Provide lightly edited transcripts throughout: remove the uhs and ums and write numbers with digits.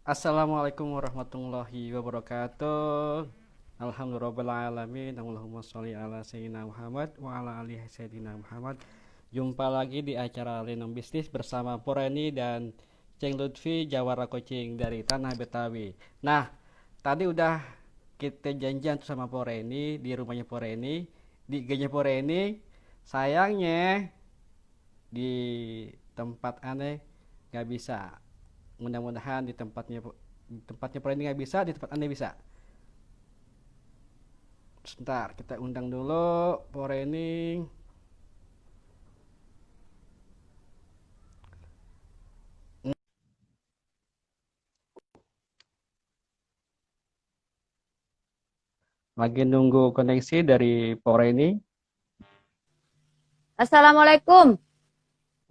Assalamualaikum warahmatullahi wabarakatuh. Alhamdulillahirobbilalamin. Allahumma sholli ala sayyidina Muhammad wa ala alihi sayyidina Muhammad. Jumpa lagi di acara Lenong Bisnis bersama Poreni dan Ceng Lutfi Jawara Coaching dari Tanah Betawi. Nah, tadi udah kita janjian tuh sama Poreni di rumahnya Poreni, di IG-nya Poreni. Sayangnya di tempat aneh nggak bisa. Mudah-mudahan di tempatnya Poreni nggak bisa, di tempat aneh bisa. Sebentar, kita undang dulu Poreni. Lagi nunggu koneksi dari Poreni. Assalamualaikum.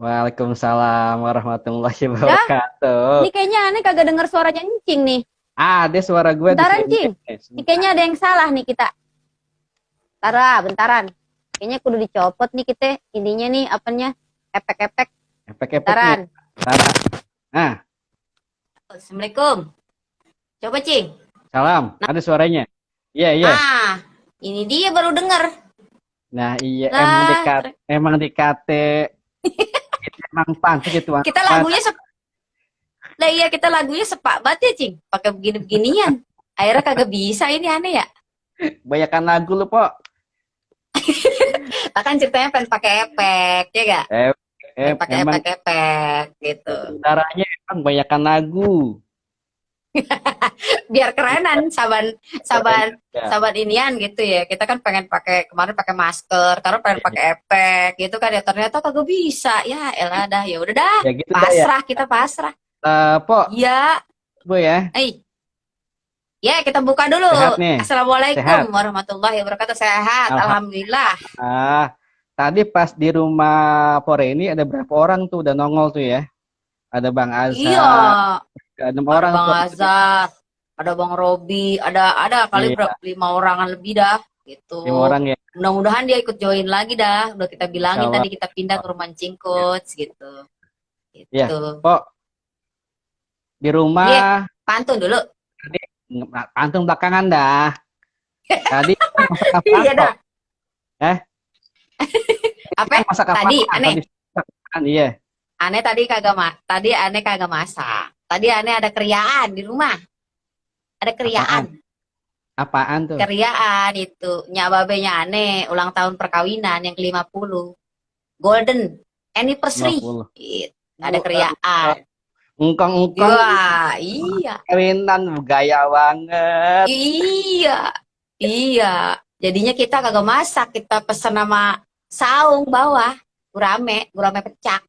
Waalaikumsalam warahmatullahi Dah, wabarakatuh. ini kayaknya aneh kagak dengar suaranya encing nih. Ada suara gue di Bentaran, sini. Cing. Ini Sebentar. kayaknya ada yang salah nih kita. Bentaran. Kayaknya kudu dicopot nih kita. Ininya nih, apanya? Epek-epek. Efek-efeknya. Bentaran. Salah. Nah, Assalamualaikum. Coba, Cing. salam. Nah, Ada suaranya. Iya, iya. ini dia baru denger. Nah, iya emang Lah, dekat, emang dikate, emang pantas itu kita anak. lagunya lah iya kita lagunya sepak banget ya, Cing. Pakai begini-beginian. Akhirnya kagak bisa ini aneh ya. Banyakan lagu lu, Pok. Bahkan ceritanya pengen pakai efek, ya gak? Eh, Pengen pakai emang efek-efek gitu. saudaranya emang banyakan lagu. Biar kerenan saban saban Ya, saban inian gitu ya, kita kan pengen pakai kemarin pakai masker, karena pengen pakai efek gitu kan ya, ternyata kagak bisa ya. Elah dah, ya udah dah, ya gitu dah ya. pasrah, kita pasrah. Pok, Iya. Bu ya, Ya kita buka dulu. sehat nih, Assalamualaikum sehat. warahmatullahi wabarakatuh. Sehat, alhamdulillah. Alhamdulillah. Tadi pas di rumah Pore ini ada berapa orang tuh udah nongol tuh ya? Ada Bang Iya, Azhar, ada 6 ada orang Bang tuh. Azhar, ada Bang Robi, ada kali Iya, berapa, 5 orangan lebih dah lima gitu. orang ya. Mudah-mudahan dia ikut join lagi dah. Udah kita Insya bilangin Allah. tadi kita pindah ke rumah Cing Ya, Coach gitu. ya. Gitu. Pok, di Iya, rumah pantun dulu. tadi pantun belakangan dah. Tadi masak apaan, Iya Pok? dah. Eh, Apa? yang masak Tadi apaan? aneh. Tadi masak apaan? Iya. Tadi aneh kagak masak. Tadi aneh ada keriaan di rumah. Ada Apaan? keriaan. Apaan tuh? Keriaan itu nyak babenya aneh ulang tahun perkawinan yang ke-50. Golden anniversary. 50. Gitu. Ada keriaan. Engkong-engkong Wah, iya. kawinan gaya banget. Iya. Iya. Jadinya kita kagak masak, kita pesen sama saung bawah. Gurame pecak.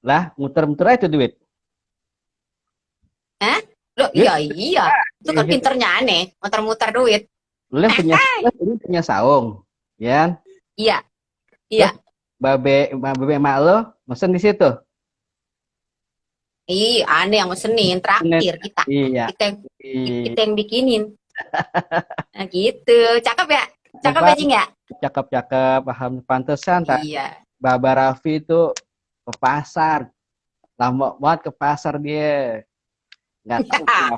Lah, muter-muter aja tuh duit. Hah? Loh, Duit, iya. Itu kan pinternya aneh, muter-muter duit. lu yang punya, lu punya saung, ya? Iya, iya. Terus babe emak lo mesen di situ. Ih, aneh yang mesenin, traktir kita. Iya. Kita yang, Iya. kita yang bikinin. Nah, gitu. Cakep ya? Cakep ya, Apa? Cing ya? Cakep-cakep, paham pantesan tak? Iya. Baba Raffi itu ke pasar, lama banget ke pasar dia, nggak tahu kenapa.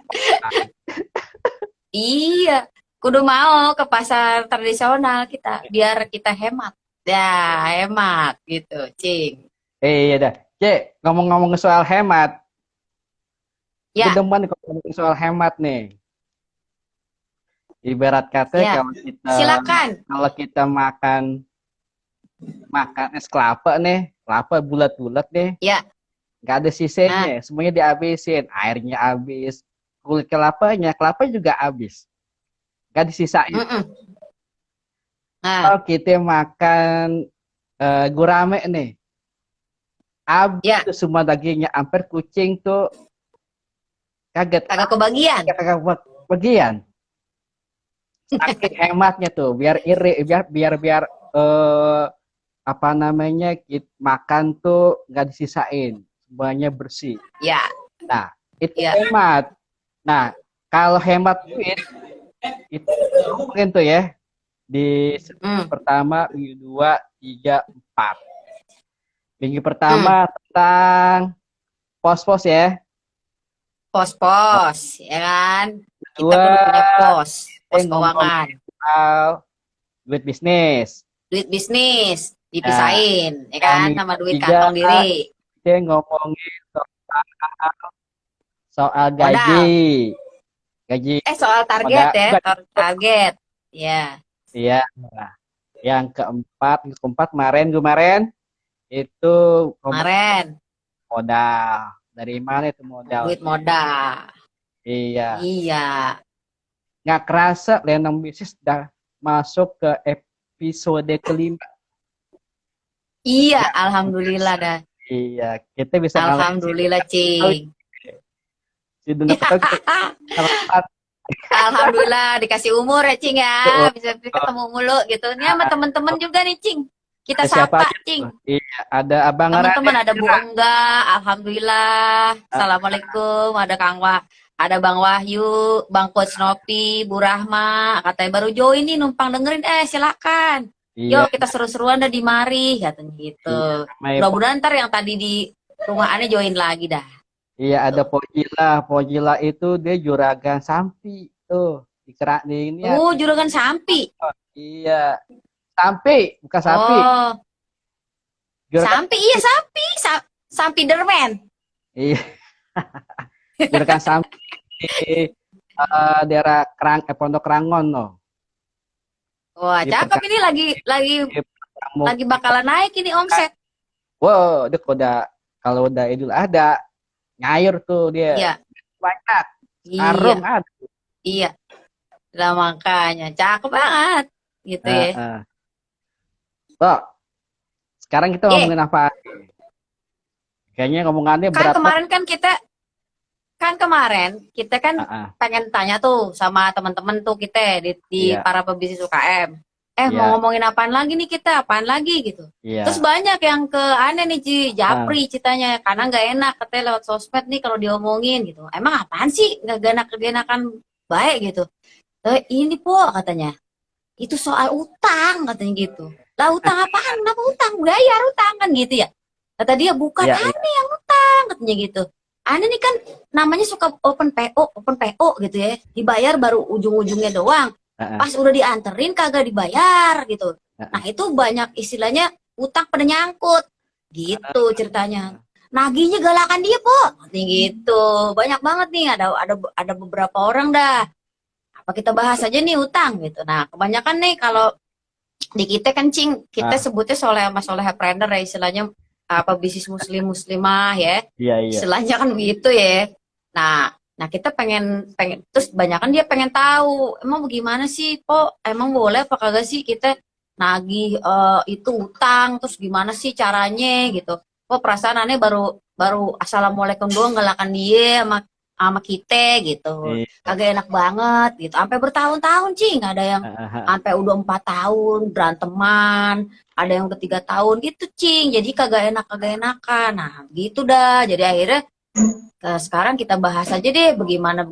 Iya. Kudu mau ke pasar tradisional kita, biar kita hemat. Ya, hemat gitu, Cing. Iya dah, Cek, ngomong-ngomong soal hemat, gue Ya, demen kalau ngomongin soal hemat nih. Ibarat kata ya. Silakan. kalau kita makan makan es kelapa nih, kelapa bulat-bulat nih, Ya. nggak ada Nah, sisanya, semuanya dihabisin, airnya habis, kulit kelapa juga habis, nggak disisain. mm-mm. Nah, Kalau kita makan gurame nih, habis ya. tuh semua dagingnya, hampir kucing tuh kaget, Kagak kebagian. kagak bagian. Saking hematnya tuh, biar iri, biar eh, apa namanya, makan tuh nggak disisain, semuanya bersih. Ya, Nah, itu ya. hemat. Nah, kalau hemat duit itu mungkin tuh ya di seminggu Hmm, pertama, minggu dua, tiga, empat. Minggu hmm. pertama tentang pos-pos ya. Pos-pos, ya kan? Kita Kedua, kudu punya pos ngomong keuangan. soal duit bisnis. Duit bisnis, Ya, dipisahin, ya yang kan? Sama duit ketiga, kantong diri. kita ngomongin soal gaji. Modal. Gaji Soal target modal ya, bukan. target. Ya, Iya. Nah, yang keempat kemarin itu ngomong kemarin modal. Dari mana itu duit modalnya? modal. Iya. Iya, Nggak kerasa Lenong Bisnis udah masuk ke episode kelima. iya, Nggak alhamdulillah dah. Iya, kita bisa ngalahin Alhamdulillah, Cing. si Duna Ketawi kita telat. Alhamdulillah dikasih umur ya, Cing ya. Tuh, Bisa ketemu mulu gitu. Ini sama temen-temen juga nih, Cing. Kita ada siapa sapa, aja Cing. tuh? Iya, ada Abang Teman-teman Raden. ada Bu Engga, alhamdulillah. Assalamualaikum. Ada Kang Wah, ada Bang Wahyu, Bang Coach Nopi, Bu Rahma. Katanya baru join nih numpang dengerin. Silakan. Iya, Yuk kita seru-seruan dah di mari, katanya gitu. iya. Mudah-mudahan ntar yang tadi di rumah aneh join lagi dah. Iya, ada Tuh. Pojila. Pojila itu dia juragan Sampi tuh. Di ini ya. Juragan Sampi. Iya, Sampi, bukan Sapi. Oh, Juragan, Sampi, iya Sampi. Sampi Derman. iya, juragan Sampi daerah Pondok Rangon loh. Wah, Di cakep ini lagi bakalan naik ini omset. Wow, dia kalau udah Idul Adha nyayur tuh dia. Iya, Banyak. iya, Karung ada. iya. Lah makanya cakep banget gitu ya. Toh, sekarang kita Eh, ngomongin apa? Kayaknya ngomongannya kan berat banget. kemarin kita kan Ah, pengen tanya tuh sama teman-teman tuh kita di iya, para pebisnis UKM. Mau iya, ngomongin apaan lagi nih kita? Apaan lagi gitu. Terus iya. banyak yang ke aneh nih Ci, Ah, japri ceritanya karena nggak enak katanya lewat sosmed nih kalau diomongin gitu. Emang apaan sih nggak enak-enakan baik gitu. Ini po katanya. Itu soal utang katanya gitu. Lah utang apaan? Kenapa utang? Bayar utang kan gitu ya. Kata dia bukan iya, iya. aneh yang utang katanya gitu. Aneh nih kan namanya suka open PO gitu ya. Dibayar baru ujung-ujungnya doang. Ah, Pas udah dianterin kagak dibayar gitu. Nah ah, itu banyak istilahnya utang pada nyangkut. Gitu ceritanya. Nagihnya galakan dia po. Katanya gitu. Banyak banget nih ada beberapa orang dah. Apa kita bahas aja nih utang gitu. Nah kebanyakan nih kalau di kita kan Cing, kita ah, sebutnya soleh sama soleh trader ya istilahnya apa bisnis muslimah ya iya, iya. istilahnya kan begitu ya. Nah kita pengen terus banyak kan dia pengen tahu emang bagaimana sih kok emang boleh apa kagak sih kita nagih itu utang terus gimana sih caranya gitu. Kok perasaan aneh baru baru assalamualaikum doang galakan dia sama kita gitu. Iya. Kagak enak banget gitu. Sampai bertahun-tahun Cing ada yang Ah, ah, ah. sampai udah 4 tahun beranteman, ada yang udah 3 tahun gitu Cing, jadi kagak enakan. Nah gitu dah, jadi akhirnya sekarang kita bahas aja deh bagaimana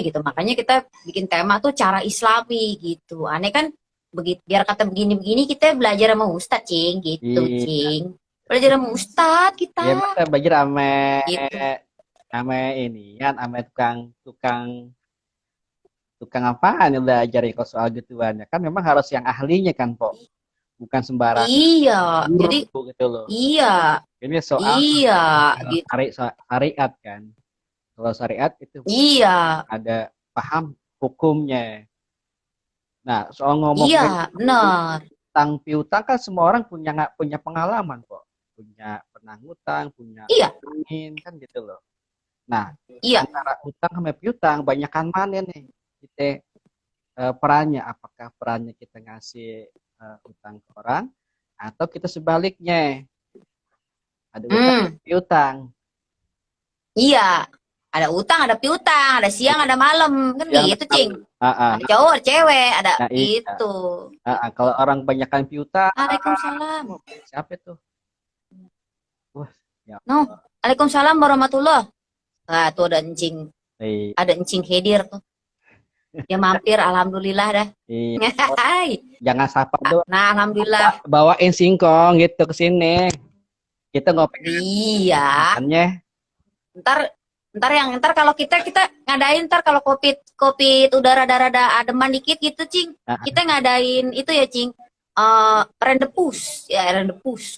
gitu. Makanya kita bikin tema tuh cara Islami gitu. Aneh kan begitu biar kata begini-begini kita belajar sama Ustadz Cing gitu Iya, Cing. Belajar sama Ustadz kita iya, masa belajar gitu. ame ini kan ame tukang tukang apaan yang belajar ya kalau soal gituan ya kan memang harus yang ahlinya kan Pok, bukan sembarang Iya, jadi guru gitu loh. iya, Ini soal iya gitu. syariat kan, kalau syariat itu Iya, ada paham hukumnya. Nah, soal iya, ngomongin benar. utang piutang kan semua orang punya nggak punya pengalaman kok, punya pernah ngutang, punya Iya, ngutangin kan gitu loh. Nah, iya. antara utang sama piutang banyakan mana nih kita perannya? Apakah perannya kita ngasih utang ke orang atau kita sebaliknya ada utang Hmm, piutang? iya. Ada utang, ada piutang, ada siang, ada malam. Kan Yang gitu, Cing. ah, ah, Ada cowok, ada cewek, ada nah, iya. gitu. Kalau orang banyakan piutang, Waalaikumsalam. siapa itu? Wah, ya. No. Waalaikumsalam warahmatullah. Nah, tuh Eh, ada encing hadir tuh. Dia mampir, alhamdulillah dah. iya. Hai. Jangan sapa doang, Nah, alhamdulillah. bawain singkong gitu ke sini. Kita ngopi Iya. makannya. Ntar Ntar kalau kita ngadain ntar kalau covid udah rada-rada ademan dikit gitu, Cing. Ah, Kita ngadain itu ya, Cing. Rendepus,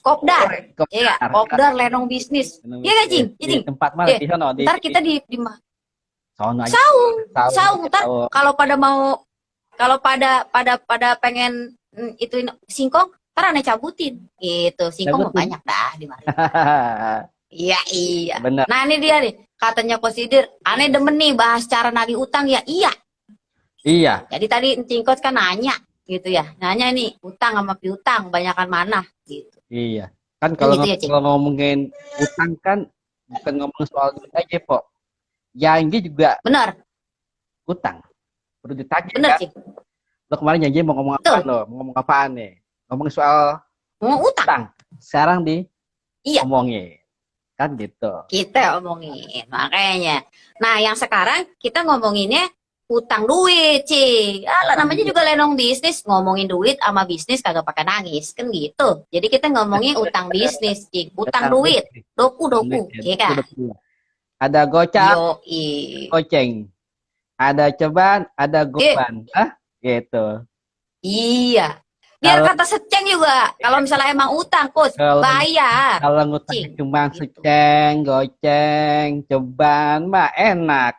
kopdar. Iya, kopdar lenong bisnis. Iya gak, Cing? Iya, di Cing. tempat mana Iya. di sono di Ntar kita di sono aja. saung. Ntar kalau pada pengen ituin singkong, ntar aneh cabutin. Gitu. Singkong mah Cabutin. banyak dah di mari. Iya, iya. Bener. Nah, ini dia nih. Katanya Kosidir, aneh demen nih bahas cara nagih utang ya. Iya. Iya, Jadi tadi Cingkos kan nanya gitu ya. Nanya nih, utang sama piutang banyakan mana gitu. iya. Kan Kan kalau gitu ya, Cing. kalau ngomongin utang kan bukan ngomong soal duit aja, Pok. Janji juga Benar, utang. Perlu ditagih benar, kan? Cing. Lo kemarin janji mau ngomong apaan Betul. lo? Mau ngomong apaan nih? Ngomong soal Mau utang. utang. Sekarang Iya, ngomongin. Kan gitu. kita omongin. Makanya. Nah, yang sekarang kita ngomonginnya utang duit, Cing. Alah, namanya juga lenong bisnis. Ngomongin duit sama bisnis kagak pakai nangis. Kan gitu. Jadi kita ngomongin utang bisnis, Cing. Utang duit. Doku. Iya kan? Ada gocap, Yoi. goceng. Ada ceban, ada Eh, goban. Ah, gitu. iya. Biar Kalau kata seceng juga. Kalau misalnya emang utang, Coach, kalau bayar. kalau ngutang Cing. cuma Gitu. seceng, goceng, ceban mah enak.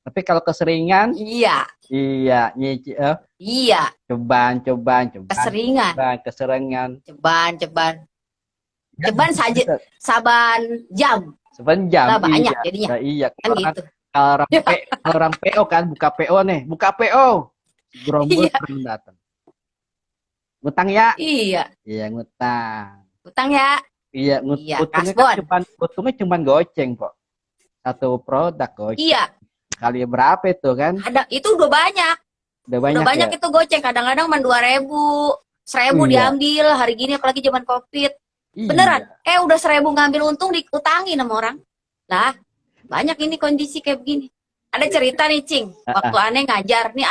Tapi kalau keseringan, Iya. iya nyicil Iya. ceban, Keseringan. keseringan. Ceban. Ya, Ceban saja. Saban jam. sepenjam, Lah banyak iya. jadinya. Nah, iya. Kan gitu. Kalau orang PO kan buka PO nih, buka PO. Gerombol Iya. orang datang. Ngutang ya? Iya. Iya ngutang. Utang ya. Iya, Iya. utangnya kan Kasbon. utangnya cuman goceng kok. Satu produk goceng. Iya. Kali berapa itu kan? Ada. Itu udah banyak. Udah Udah banyak banyak ya? itu goceng. Kadang-kadang cuma 2.000. 1.000 Iya, diambil. Hari gini apalagi zaman Covid. Beneran. iya. Udah 1.000 ngambil untung diutangin sama orang. Lah. Banyak ini kondisi kayak begini. Ada cerita nih, Cing. Waktu aneh ngajar. Nih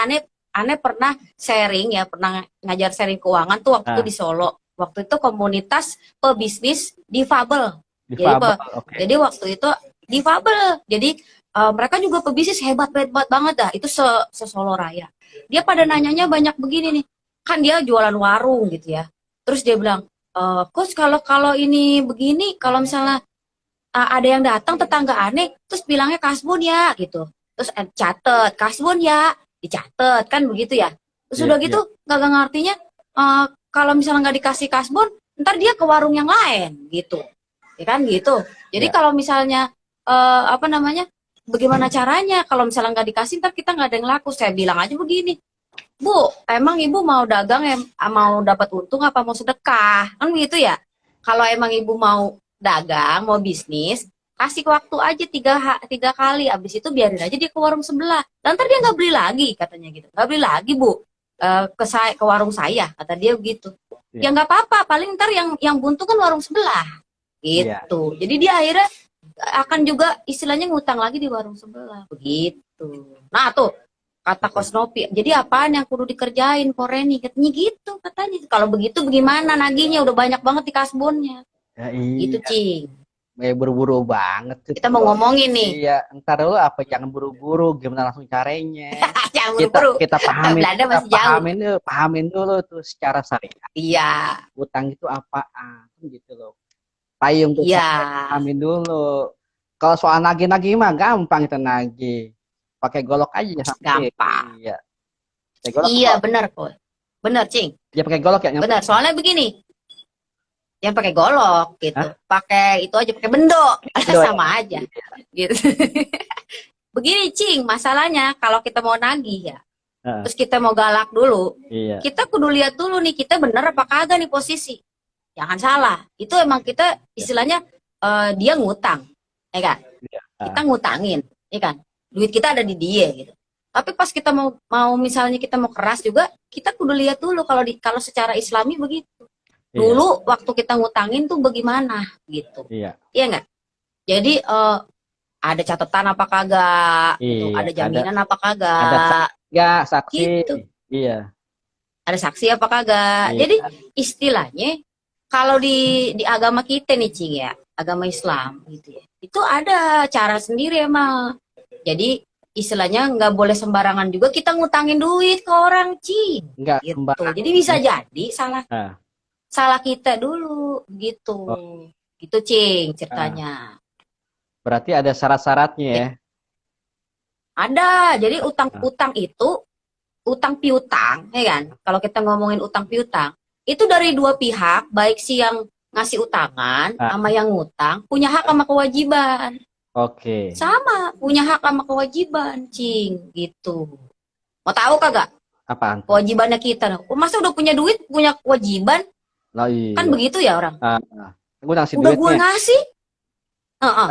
aneh pernah sharing ya. Pernah ngajar sharing keuangan tuh waktu itu di Solo. Waktu itu komunitas pebisnis difabel. Difabel, oke. Jadi waktu itu difabel. Jadi mereka juga pebisnis hebat banget dah. Itu se-Solo Raya. Dia pada nanyanya banyak begini nih. Kan dia jualan warung gitu ya. Terus dia bilang, Coach kalau ini begini, kalau misalnya ada yang datang tetangga aneh, terus bilangnya kasbon ya gitu. Terus catet kasbon ya, dicatet kan begitu ya. Terus Iya, udah gitu nggak ngartinya kalau misalnya nggak dikasih kasbon, ntar dia ke warung yang lain gitu. Ya kan gitu. Jadi Iya. kalau misalnya apa namanya? Bagaimana caranya? Kalau misalnya nggak dikasih, ntar kita nggak ada yang laku. Saya bilang aja begini, Bu, emang ibu mau dagang mau dapat untung apa mau sedekah? Kan begitu ya. Kalau emang ibu mau dagang, mau bisnis, kasih waktu aja tiga kali. Abis itu biarin aja dia ke warung sebelah. Dan ntar dia nggak beli lagi, katanya gitu. Nggak beli lagi, Bu. Ke warung saya, kata dia begitu. Iya. Ya nggak apa-apa, paling ntar yang buntu kan warung sebelah. Iya. Gitu. Jadi dia akhirnya akan juga istilahnya ngutang lagi di warung sebelah. Begitu. Nah tuh, kata Kos Nopi, jadi apaan yang kudu dikerjain Koreni? Katanya gitu, katanya. Kalau begitu bagaimana nagihnya? Udah banyak banget di kasbonnya. Ya, Gitu, iya. Cing. Buru-buru banget sih. Kita mau ngomongin nih. Iya, ntar dulu apa jangan buru-buru, gimana langsung caranya. Jangan Kita buru-buru. kita pahamin, Belanda masih jauh. pahamin dulu tuh secara syariat. Iya, Utang itu apaan gitu loh. Payung tuh iya. pahamin dulu. Kalau soal nagih-nagih mah gampang kita nagih. Pakai golok aja sampai. Gampang. Iya. Pakai golok. Iya, bener kok. Bener, Cing. Ya pakai golok ya. Bener, soalnya begini. Yang pakai golok gitu. Hah? Pakai itu aja, pakai bendo. Bendo, Sama aja. Gitu. Begini, Cing, masalahnya kalau kita mau nagih ya. Terus kita mau galak dulu. Iya. Kita kudu lihat dulu nih, kita bener apa kagak nih posisi. Jangan salah. Itu emang kita istilahnya dia ngutang. Ya kan? Iya. Kita ngutangin, ya kan? Duit kita ada di dia gitu. Tapi pas kita mau misalnya kita mau keras juga, kita kudu lihat dulu kalau secara Islami begitu. Iya. Dulu waktu kita ngutangin tuh bagaimana gitu. Iya. Iya nggak? Jadi ada catatan apa kagak? Gitu. Iya, Ada jaminan apa Ada kagak? ya saksi. Gitu. Iya. Ada saksi apa kagak? Iya. Jadi istilahnya kalau di agama kita nih, Cing ya, agama Islam gitu ya. Itu ada cara sendiri emang. Jadi istilahnya nggak boleh sembarangan juga kita ngutangin duit ke orang, Cing. Enggak Gitu. sembarang. Jadi bisa jadi salah Nah, salah kita dulu gitu. oh, Gitu, Cing, ah. ceritanya. Berarti ada syarat-syaratnya ya. Ada. Jadi Ah, utang-utang itu utang piutang, ya kan? Kalau kita ngomongin utang piutang, itu dari dua pihak, baik si yang ngasih utangan ah, sama yang ngutang punya hak sama kewajiban. oke. Sama, punya hak sama kewajiban, Cing, gitu. Mau tahu kagak Apaan tuh? kewajibannya kita? Oh, masa udah punya duit, punya kewajiban? Oh Kan iya. begitu ya orang. Gue ngasih Udah gua duitnya. ngasih, heeh.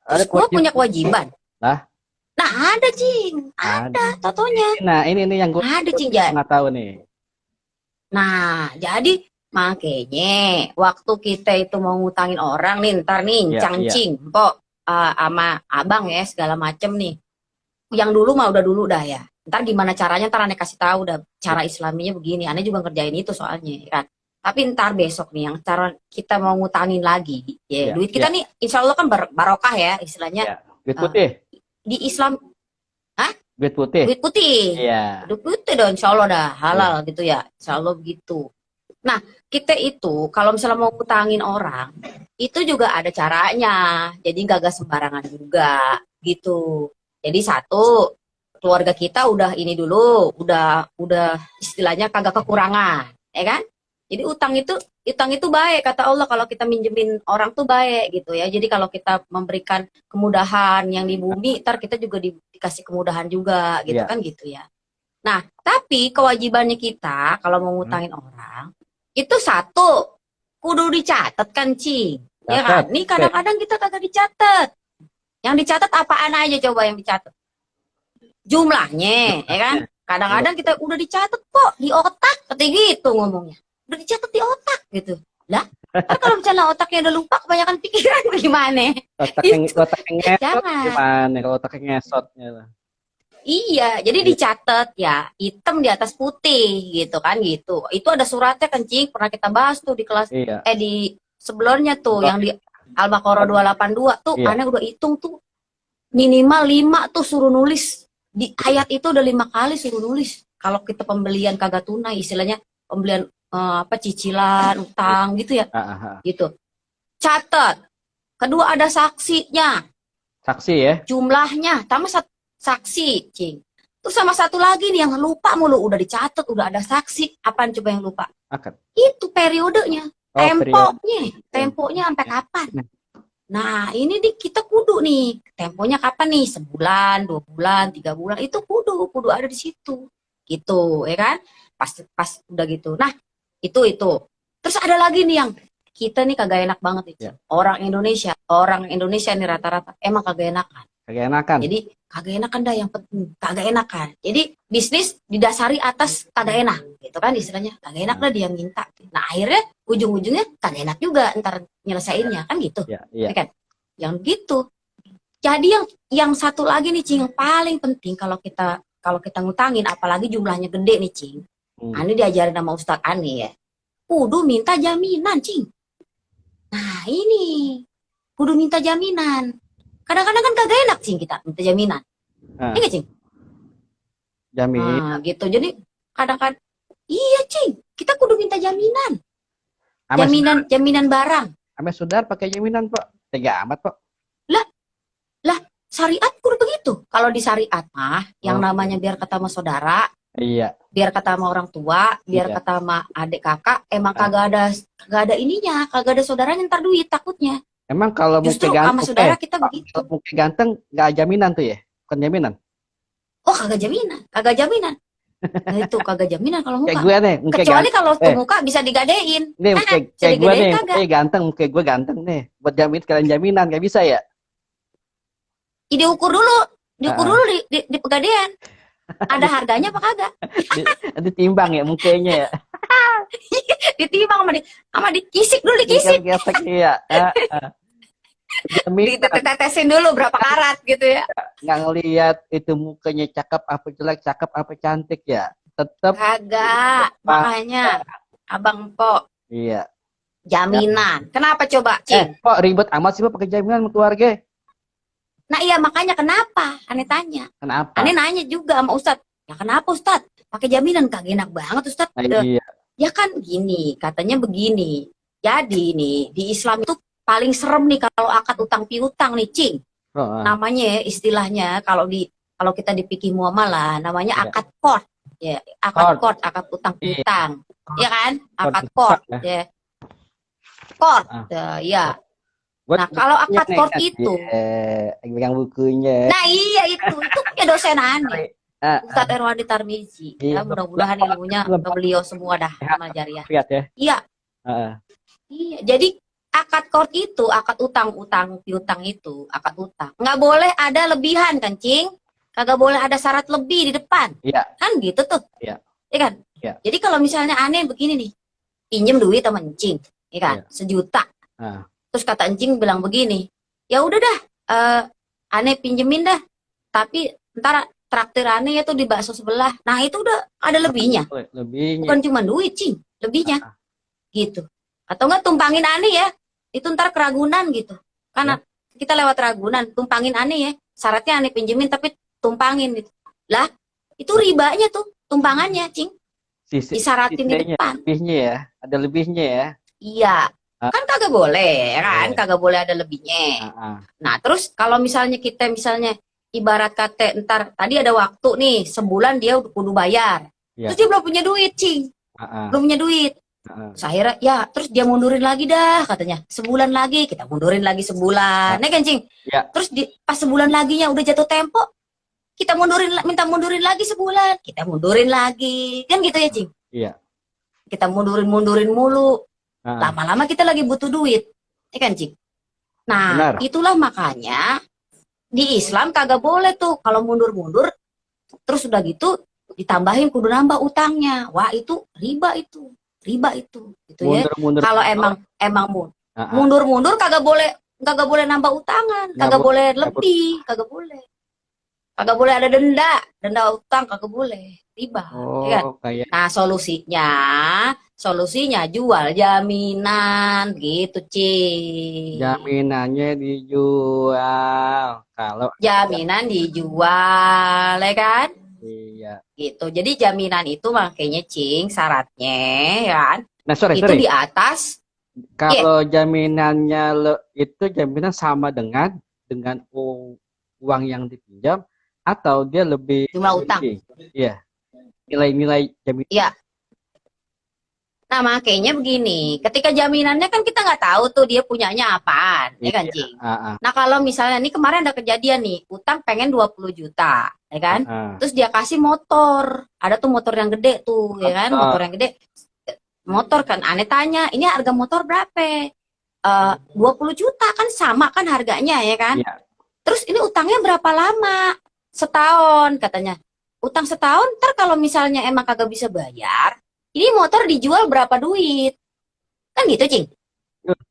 Terus Ada gua punya kewajiban. kewajiban. Lah, Nah, ada, Cing. ada. Ada, totonya. Nah, ini nih yang gue Ada, Cing, Jan. nggak tahu nih. Nah, jadi makanya waktu kita itu mau ngutangin orang nih, ntar nih, Iya, iya. cangcing, pok, sama abang ya, segala macem nih. Yang dulu mah udah dulu dah ya. Ntar gimana caranya, ntar aneh kasih tahu dah cara islaminya begini. Aneh juga ngerjain itu soalnya, ya kan. Tapi ntar besok nih, yang cara kita mau ngutangin lagi, ya Iya, duit kita iya, nih, insya Allah kan barokah ya, istilahnya. iya. Duit eh, putih. di Islam, hah? Duit putih. Duit putih. Iya. Duit putih dong, insya Allah dah halal Iya. gitu ya. Insya Allah begitu. Nah, kita itu kalau misalnya mau ngutangin orang, itu juga ada caranya. Jadi nggak sembarangan juga gitu. Jadi satu, keluarga kita udah ini dulu, udah istilahnya kagak kekurangan, ya kan? Jadi utang itu baik kata Allah kalau kita minjemin orang tuh baik gitu ya. Jadi kalau kita memberikan kemudahan yang di bumi, ntar kita juga dikasih kemudahan juga gitu Iya. kan gitu ya. Nah, tapi kewajibannya kita kalau mau Hmm. ngutangin orang, itu satu, kudu dicatat kan, Cing. Ya kan? Catat. Nih Oke. kadang-kadang kita kagak dicatat. Yang dicatat apaan aja coba yang dicatat? Jumlahnya, ya kan? Iya. Kadang-kadang kita udah dicatat kok di otak, seperti gitu ngomongnya. Udah dicatat di otak gitu. Lah, kan kalau misalnya otaknya udah lupa kebanyakan pikiran gimana? Itu Otaknya ngesot jangan. gimana kalau otaknya ngesotnya lah. Iya, jadi Iya. dicatat ya, hitam di atas putih gitu kan gitu. Itu ada suratnya kencing, pernah kita bahas tuh di kelas Iya. di sebelumnya tuh Belum. yang di Al-Baqarah 282 tuh, Iya. aneh udah hitung tuh minimal 5 tuh suruh nulis. Di ayat itu udah 5 kali suruh nulis. Kalau kita pembelian kagak tunai, istilahnya pembelian apa cicilan, utang gitu ya, Ah, ah, ah. gitu. Catat. Kedua ada saksinya, Saksi ya. jumlahnya, tambah saksi, Cing. Terus sama satu lagi nih yang lupa mulu, udah dicatat, udah ada saksi. Apaan coba yang lupa? Akad. Itu periodenya, Oh, periode. temponya sampai kapan? Nah, ini kita kudu nih, temponya kapan nih? Sebulan, 2 bulan, 3 bulan, itu kudu ada di situ, gitu, ya kan? Pas udah gitu. Nah, itu. Terus ada lagi nih yang kita nih kagak enak banget nih. Ya. Orang Indonesia nih rata-rata emang kagak enakan. Kagak enakan. Jadi kagak enakan dah yang penting, kagak enakan. Jadi bisnis didasari atas kagak enak, gitu kan istilahnya. Kagak enak dah dia minta. Nah akhirnya ujung-ujungnya kagak enak juga ntar nyelesainnya kan gitu, Iya, iya. ya kan? Yang gitu. Jadi yang satu lagi nih Cing, yang paling penting kalau kita ngutangin, apalagi jumlahnya gede nih Cing. Ani diajarin sama Ustadz Ani ya. Kudu minta jaminan Cing. Nah ini kudu minta jaminan. Kadang-kadang kan kagak enak Cing kita minta jaminan. Nah, Iya Cing. jamin. Nah gitu. Jadi kadang-kadang iya Cing, kita kudu minta jaminan. Ame Jaminan barang. ame saudara pakai jaminan, Pak. Tega amat, Pak. Lah syariat kudu begitu. Kalau di syariat mah yang Oh. namanya biar kata sama saudara, Iya. biar kata sama orang tua, biar Iya. kata sama adik kakak, emang kagak ada ininya, kagak ada saudaranya ntar duit takutnya. Emang kalau Justru muka sama ganteng, saudara kita begitu. kalau muka ganteng nggak jaminan tuh ya? Bukan jaminan. Oh kagak jaminan. Nah, itu kagak jaminan kalau Kayak muka. gue nih, muka Kecuali ganteng. kalau tuh muka bisa digadein. Nih, bisa kayak gue digadein nih, kagak. muka ganteng, muka gue ganteng nih. Buat jamin kalian jaminan, nggak bisa ya? Diukur dulu di pegadaian. Ada harganya apa kagak? Nanti timbang ya mukanya ya. Ditimbang sama dikisik dulu, dikisik. Gesek iya. Jaminan Ditetesin dulu berapa karat gitu ya. nggak ngelihat itu mukanya cakep apa jelek, cakep apa cantik ya. Tetap Kagak. Makanya Abang Pok, iya. Jaminan. Kenapa coba, Cing? Kok ribet amat sih Pak pakai jaminan sama keluarga? Nah iya makanya kenapa? Aneh tanya. Kenapa? Aneh nanya juga sama Ustadz. Ya kenapa Ustadz? Pakai jaminan kagak enak banget Ustadz. Nah, iya. Ya kan gini, katanya begini. Jadi nih, di Islam itu paling serem nih kalau akad utang piutang nih, Cing. Oh, Namanya ya, istilahnya kalau kita di fikih muamalah namanya Iya. akad qard. Ya, akad qard, akad utang Iya. piutang. Ya kan? Akad Qard, qard, ya. Qard. Ya. Nah, kalau akad qard itu, pegang bukunya. nah iya itu ya dosen aneh. Ustadz Erwandi Tarmizi. Iya. Ya, mudah-mudahan ilmunya ke beliau semua dah amal jariah. Lihat ya. Iya. Iya, jadi akad qard itu, akad utang piutang itu, akad utang. Nggak boleh ada lebihan kan, Cing? Kagak boleh ada syarat lebih di depan. Iya. Kan gitu tuh. Iya. Iya kan? Iya. Jadi kalau misalnya aneh begini nih, pinjem duit sama Encing, ya kan? Iya. 1 juta. Terus kata Encing bilang begini, ya udah dah, aneh pinjemin dah. Tapi ntar traktir aneh itu di bakso sebelah. Nah itu udah ada lebihnya. Lebihnya. Bukan cuma duit, Cing, lebihnya. Gitu. Atau enggak tumpangin aneh ya, itu ntar keragunan gitu. Karena kita lewat Ragunan, tumpangin aneh ya. Syaratnya aneh pinjemin tapi tumpangin gitu. Lah, itu ribanya tuh, tumpangannya, Cing. Disaratin di depan. Lebihnya ya, ada lebihnya ya. Iya. Kan kagak boleh, kan? Kagak boleh ada lebihnya. Nah, terus kalau misalnya kita ibarat kata ntar tadi ada waktu nih, sebulan dia udah kudu bayar. Terus dia belum punya duit, Cing. Belum punya duit. Terus akhirnya, ya terus dia mundurin lagi dah katanya. Sebulan lagi, kita mundurin lagi sebulan. Nih kan, Cing? Terus pas sebulan laginya udah jatuh tempo, kita minta mundurin lagi sebulan. Kita mundurin lagi. Kan gitu ya, Cing? Iya. Kita mundurin mulu. Lama-lama kita lagi butuh duit. Ya kan, Cing? Nah, benar. Itulah makanya di Islam kagak boleh tuh kalau mundur-mundur terus udah gitu ditambahin kudu nambah utangnya. Wah, itu riba itu gitu ya. Kalau emang mundur kagak boleh nambah utangan, kagak boleh lebih, kagak boleh ada denda utang, kagak boleh riba. Ya kan? Nah solusinya jual jaminan gitu, Cing. Jaminannya dijual. Kalau jaminan dijual, ya kan? Iya. Gitu. Jadi jaminan itu makanya, Cing, syaratnya ya kan? Nah, sorry. Di atas. Kalau jaminannya itu jaminan sama dengan uang yang dipinjam atau dia lebih jumlah utang. Iya. Nilai jaminan. Iya. Nah, makanya begini, ketika jaminannya kan kita nggak tahu tuh dia punyanya apaan, ya kan, Cing? Nah, kalau misalnya nih kemarin ada kejadian nih, utang pengen 20 juta, ya kan? Terus dia kasih motor, ada tuh motor yang gede tuh, ya kan? Motor yang gede, motor kan, aneh tanya, ini harga motor berapa? 20 juta kan sama kan harganya, ya kan? Terus ini utangnya berapa lama? Setahun, katanya. Utang setahun, ntar kalau misalnya emang kagak bisa bayar, ini motor dijual berapa duit? Kan gitu, Cing.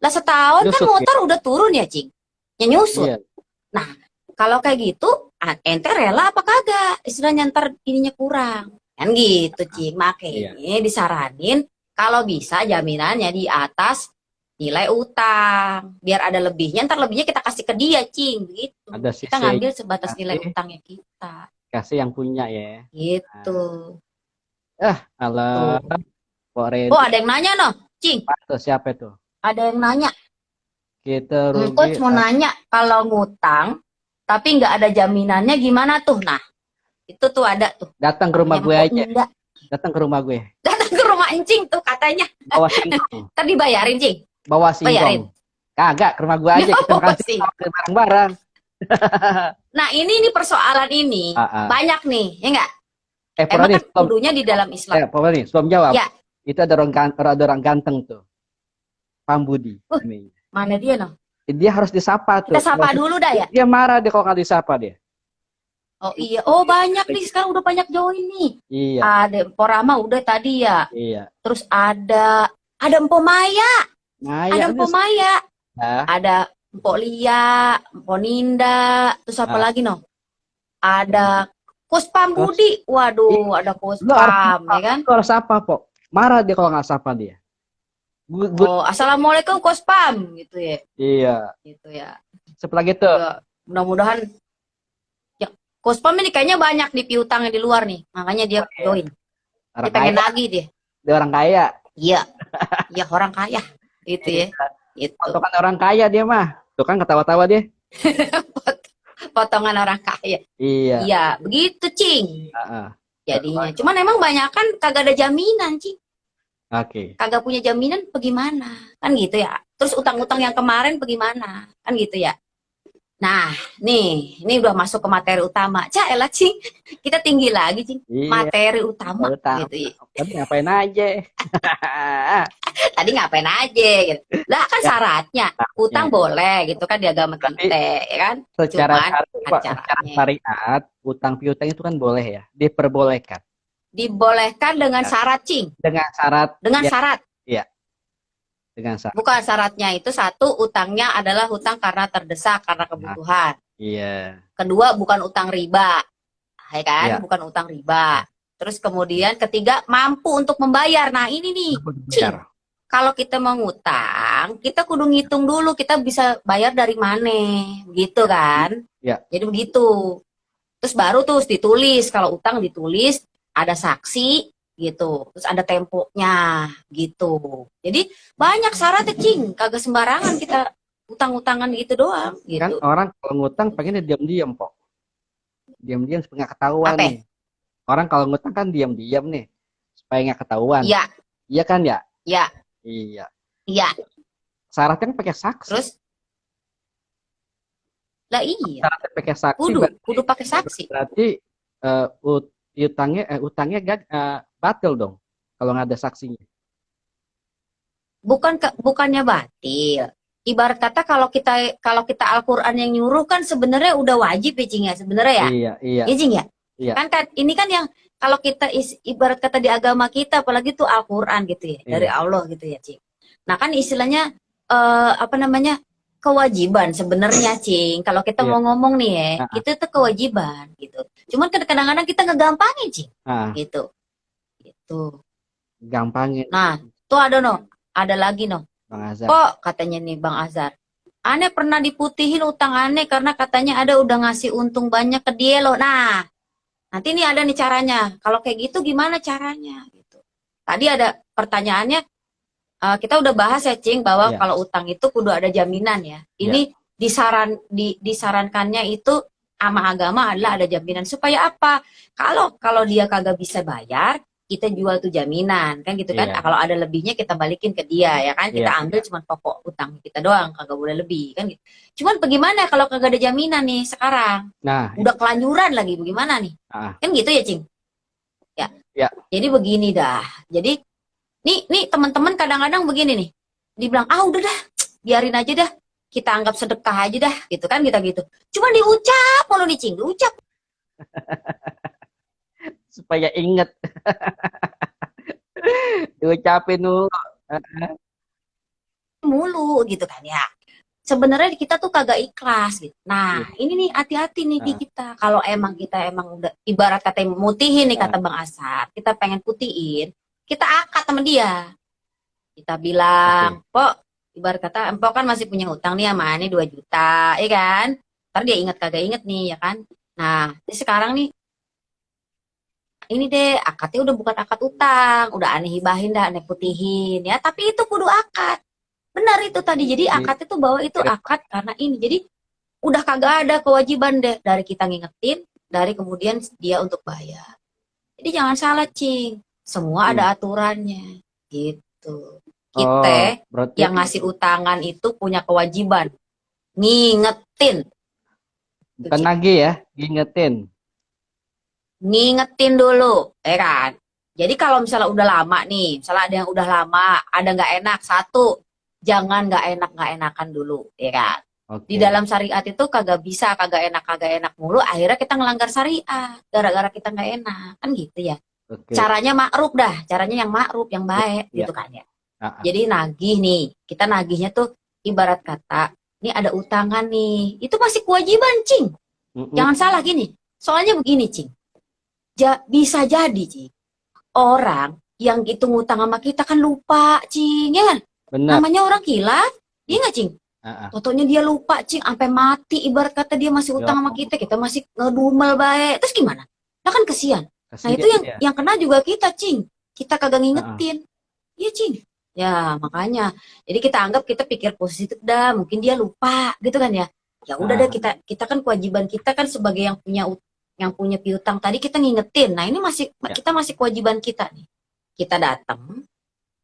Lah setahun kan motor udah turun ya, Cing. Ya nyusut. Nah, kalau kayak gitu, ente rela apa kagak? Istilahnya ntar ininya kurang. Kan gitu, Cing. Makanya disaranin kalau bisa jaminannya di atas nilai utang. Biar ada lebihnya, ntar lebihnya kita kasih ke dia, Cing. Gitu. Kita ngambil sebatas nilai utangnya kita. Kasih yang punya ya. Gitu. Halo. Oh, ada yang nanya noh, Cing. Siapa itu? Ada yang nanya. Kita rugi. Coach mau nanya, kalau ngutang tapi nggak ada jaminannya gimana tuh? Nah, itu tuh ada tuh. Datang ke rumah gue aja. Datang ke rumah gue. Datang ke rumah Encing tuh katanya. Bawa singkong. Tadi bayarin, Cing. Bawa singkong. Bayarin. Kagak, ke rumah gue aja. Kita makan singkong bareng-bareng. Nah, ini persoalan ini banyak nih, ya nggak? Emang kan kudunya di dalam Islam. Sebelum jawab. Ya. Itu ada orang ganteng tuh. Pambudi. Mana dia noh? Dia harus disapa tuh. Kita sapa dulu dah ya. Dia marah dia kalau nggak disapa dia. Oh iya. Oh banyak nih sekarang udah banyak join nih. Iya. Ada Porama udah tadi ya. Iya. Terus ada Mpok Maya. Ada Mpok Maya. Ada Mpok Lia, Mpok Ninda. Terus apa lagi noh? Ada Coach Pambudi, waduh, ada Coach Pam, ya kan? Kalau sapa, Pok. Marah dia kalau nggak sapa dia. Oh, assalamualaikum Kospam gitu ya. Iya. Gitu ya. Setelah gitu. Ya, mudah-mudahan ya, Kospam ini kayaknya banyak di piutang di luar nih. Makanya dia join. Dia Orang pengen kaya. nagih dia. Dia orang kaya. Iya. Iya orang kaya. Gitu ya. Iya. Gitu. Potongan orang kaya dia mah. Tuh kan ketawa-tawa dia. Potongan orang kaya. Iya. Iya, begitu, Cing. Heeh. Jadinya. Cuman emang banyak kan kagak ada jaminan, Cing. Oke. Kagak punya jaminan bagaimana? Kan gitu ya. Terus utang-utang yang kemarin bagaimana? Kan gitu ya. Nah, ini udah masuk ke materi utama. Cak, elah, Cing. Kita tinggi lagi, Cing. Iya. Materi utama Utang. gitu ya. Tadi ngapain aja? Tadi ngapain aja gitu. Lah kan Ya, syaratnya utang boleh gitu kan di agama Berarti kita, ya kan? secara Cuman syariat, ada secara caranya. syariat, utang piutang itu kan boleh ya, diperbolehkan Dibolehkan dengan ya. syarat, Cing. Dengan syarat Dengan ya, syarat. ya, dengan syarat. Bukan syaratnya itu satu, utangnya adalah hutang karena terdesak, karena Nah, kebutuhan. iya. Kedua, bukan utang riba. Ya kan? Iya. Bukan utang riba. Terus kemudian ketiga, mampu untuk membayar. Nah, ini nih, Cing. Biar. Kalau kita mau ngutang, kita kudu ngitung dulu kita bisa bayar dari mana, gitu kan? Ya. Jadi begitu. Terus baru tuh ditulis, kalau utang ditulis, ada saksi, gitu. Terus ada temponya, gitu. Jadi banyak syaratnya, Cing. Kagak sembarangan kita utang-utangan gitu doang, Kan gitu. orang kalau ngutang pengennya diam-diam, Pok. Diam-diam supaya nggak ketahuan Apa? nih. Orang kalau ngutang kan diam-diam nih, supaya nggak ketahuan. Iya, Iya kan ya? iya, Iya. iya. Syaratnya kan pakai saksi. Terus, lah iya, Syaratnya pakai saksi kudu pakai saksi. berarti utangnya batil dong kalau nggak ada saksinya. Bukannya batil. Ibarat kata kalau kita Al-Qur'an yang nyuruh kan sebenarnya udah wajib ya, Cing ya, sebenarnya ya. Iya, iya, Ya, Cing ya. iya, Kan ini kan yang kalau kita ibarat kata di agama kita apalagi tuh Al-Qur'an gitu ya, dari iya, Allah gitu ya, Cing. Nah, kan istilahnya apa namanya? Kewajiban sebenarnya, Cing. Kalau kita iya. mau ngomong nih ya, Ah, itu tuh kewajiban gitu. Cuman kan kadang-kadang kita ngegampangin, Cing. ah, Gitu. Gitu. gampangin Nah, tuh ada lagi no. Bang Azhar. Kok katanya nih Bang Azhar, aneh pernah diputihin utang aneh karena katanya ada udah ngasih untung banyak ke dia loh. Nah, nanti nih ada nih caranya. Kalau kayak gitu gimana caranya? Gitu. Tadi ada pertanyaannya, kita udah bahas ya, Cing, bahwa Iya, kalau utang itu kudu ada jaminan ya. iya, Ini disarankannya itu sama agama adalah ada jaminan supaya apa? Kalau dia kagak bisa bayar, kita jual tuh jaminan kan gitu kan. iya, Kalau ada lebihnya kita balikin ke dia ya kan. iya, Kita ambil iya. cuma pokok utang kita doang, kagak boleh lebih kan gitu. Cuman bagaimana kalau kagak ada jaminan nih sekarang? Nah, Udah kelanjuran lagi bagaimana nih? ah, Kan gitu ya, Cing. Ya. ya, Jadi begini dah. Jadi nih teman-teman kadang-kadang begini nih. Dibilang, "Ah, udah dah, biarin aja dah. Kita anggap sedekah aja dah." Gitu kan kita gitu. Cuma diucap mulu nih, Cing. Diucap supaya inget diucapin dulu. mulu gitu kan ya. Sebenarnya kita tuh kagak ikhlas gitu. Nah, Iya, ini nih hati-hati nih di ah, kita. Kalau emang kita emang udah ibarat kata mutihin nih ah, kata Bang Asar, kita pengen putihin, kita akad sama dia. Kita oke. bilang, "Pok, ibarat kata empok kan masih punya hutang nih sama ini 2 juta, ya kan?" Ntar dia inget kagak inget nih, ya kan? Nah, jadi sekarang nih, ini deh, akadnya udah bukan akad utang, udah aneh hibahin dah, aneh putihin, ya. Tapi itu kudu akad. Benar itu tadi. Jadi Jadi akad itu bahwa itu akad karena ini. Jadi udah kagak ada kewajiban deh dari kita ngingetin, dari kemudian dia untuk bayar. Jadi jangan salah, Cing. Semua ada aturannya. Gitu. Kita berarti yang ngasih utangan itu punya kewajiban ngingetin, bukan lagi ya, ngingetin. ngingetin dulu, ya kan? Jadi kalau misalnya udah lama nih, misalnya ada yang udah lama, ada nggak enak, satu, jangan nggak enakan dulu, ya kan? Di Oke, dalam syariat itu kagak bisa kagak enak mulu, akhirnya kita ngelanggar syariat, gara-gara kita nggak enak, kan gitu ya. oke. Caranya makruf dah, caranya yang makruf, yang Iya, baik, iya. gitu kan ya. Ah, ah. Jadi nagih nih, kita nagihnya tuh ibarat kata, ini ada utangan nih, itu masih kewajiban, Cing. Mm-mm. Jangan salah gini, soalnya begini, Cing. Bisa jadi, Cing, orang yang itu ngutang sama kita kan lupa, Cing, ya kan? Benar. Namanya orang kilaf, iya nggak Cing? Heeh. Totonya dia lupa Cing, sampai mati ibarat kata dia masih Ya, utang sama kita masih ngedumel baik. Terus gimana? Nah kan kesian. Nah itu kasihan yang dia. yang kena juga kita Cing. Kita kagak Heeh. ngingetin. Iya Cing. Ya makanya. Jadi kita anggap kita pikir positif dah. Mungkin dia lupa gitu kan ya. Ya udah deh Heeh. kita kan kewajiban kita kan sebagai yang punya piutang tadi kita ngingetin. Nah ini Ya. kita masih kewajiban kita nih. Kita datang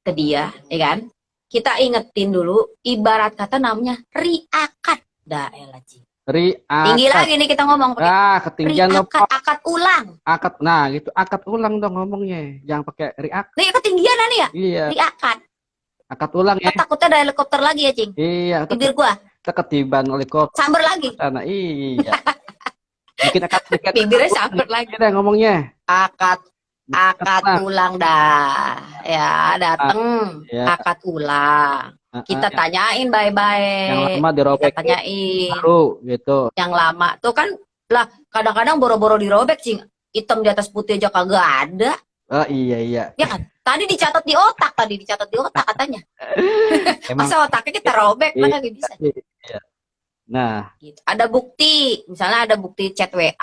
ke dia, ya kan? Kita ingetin dulu, ibarat kata namanya riakat. Dah elah Cing. Tinggi Riakat. lagi nih kita ngomong pakai Ketinggian lo, riakat, akad ulang. akad. Nah, gitu. Akad ulang dong ngomongnya. Jangan pakai riak. Nih ketinggian nih ya, Iya, riakat. akad ulang ya. Takutnya ada helikopter lagi ya Cing. Iya, Bibir gua ketiban oleh kota samber lagi. sana. Iya. Bikin akad Bibirnya ulang. samber lagi. Kita ngomongnya. Akad akad Ulang. ulang dah. Ya, dateng Ya. akad ulang. Kita tanyain Yang baik-baik. lama Kita dirobek tanyain. baru gitu. Yang lama tuh kan lah kadang-kadang boro-boro dirobek Cing. Hitam di atas putih aja kagak ada. Oh iya. Ya kan? Tadi dicatat di otak katanya. Emang Masa otaknya kita robek iya, mana nggak bisa. iya. Nah, Gitu. Ada bukti, misalnya ada bukti chat WA,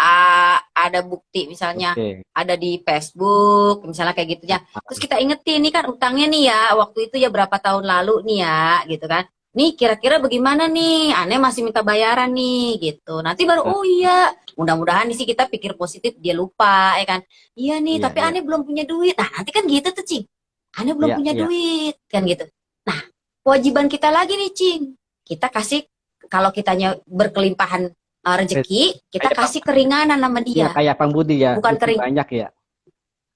ada bukti misalnya oke. ada di Facebook, misalnya kayak gitu ya. Terus kita ingetin nih kan utangnya nih ya, waktu itu ya berapa tahun lalu nih ya, gitu kan. Nih kira-kira bagaimana nih, aneh masih minta bayaran nih, gitu. Nanti baru, oh iya, mudah-mudahan sih kita pikir positif, dia lupa, ya kan. Iya nih, Iya, tapi iya. aneh belum punya duit. Nah nanti kan gitu tuh, Cing. Aneh belum Iya, punya iya. duit, kan gitu. Nah, kewajiban kita lagi nih, Cing. Kita kasih, kalau kitanya berkelimpahan rezeki, kita Kayak kasih keringanan sama Iya, dia. kayak Bang Budi ya. Bukan Rezeki kering. banyak ya.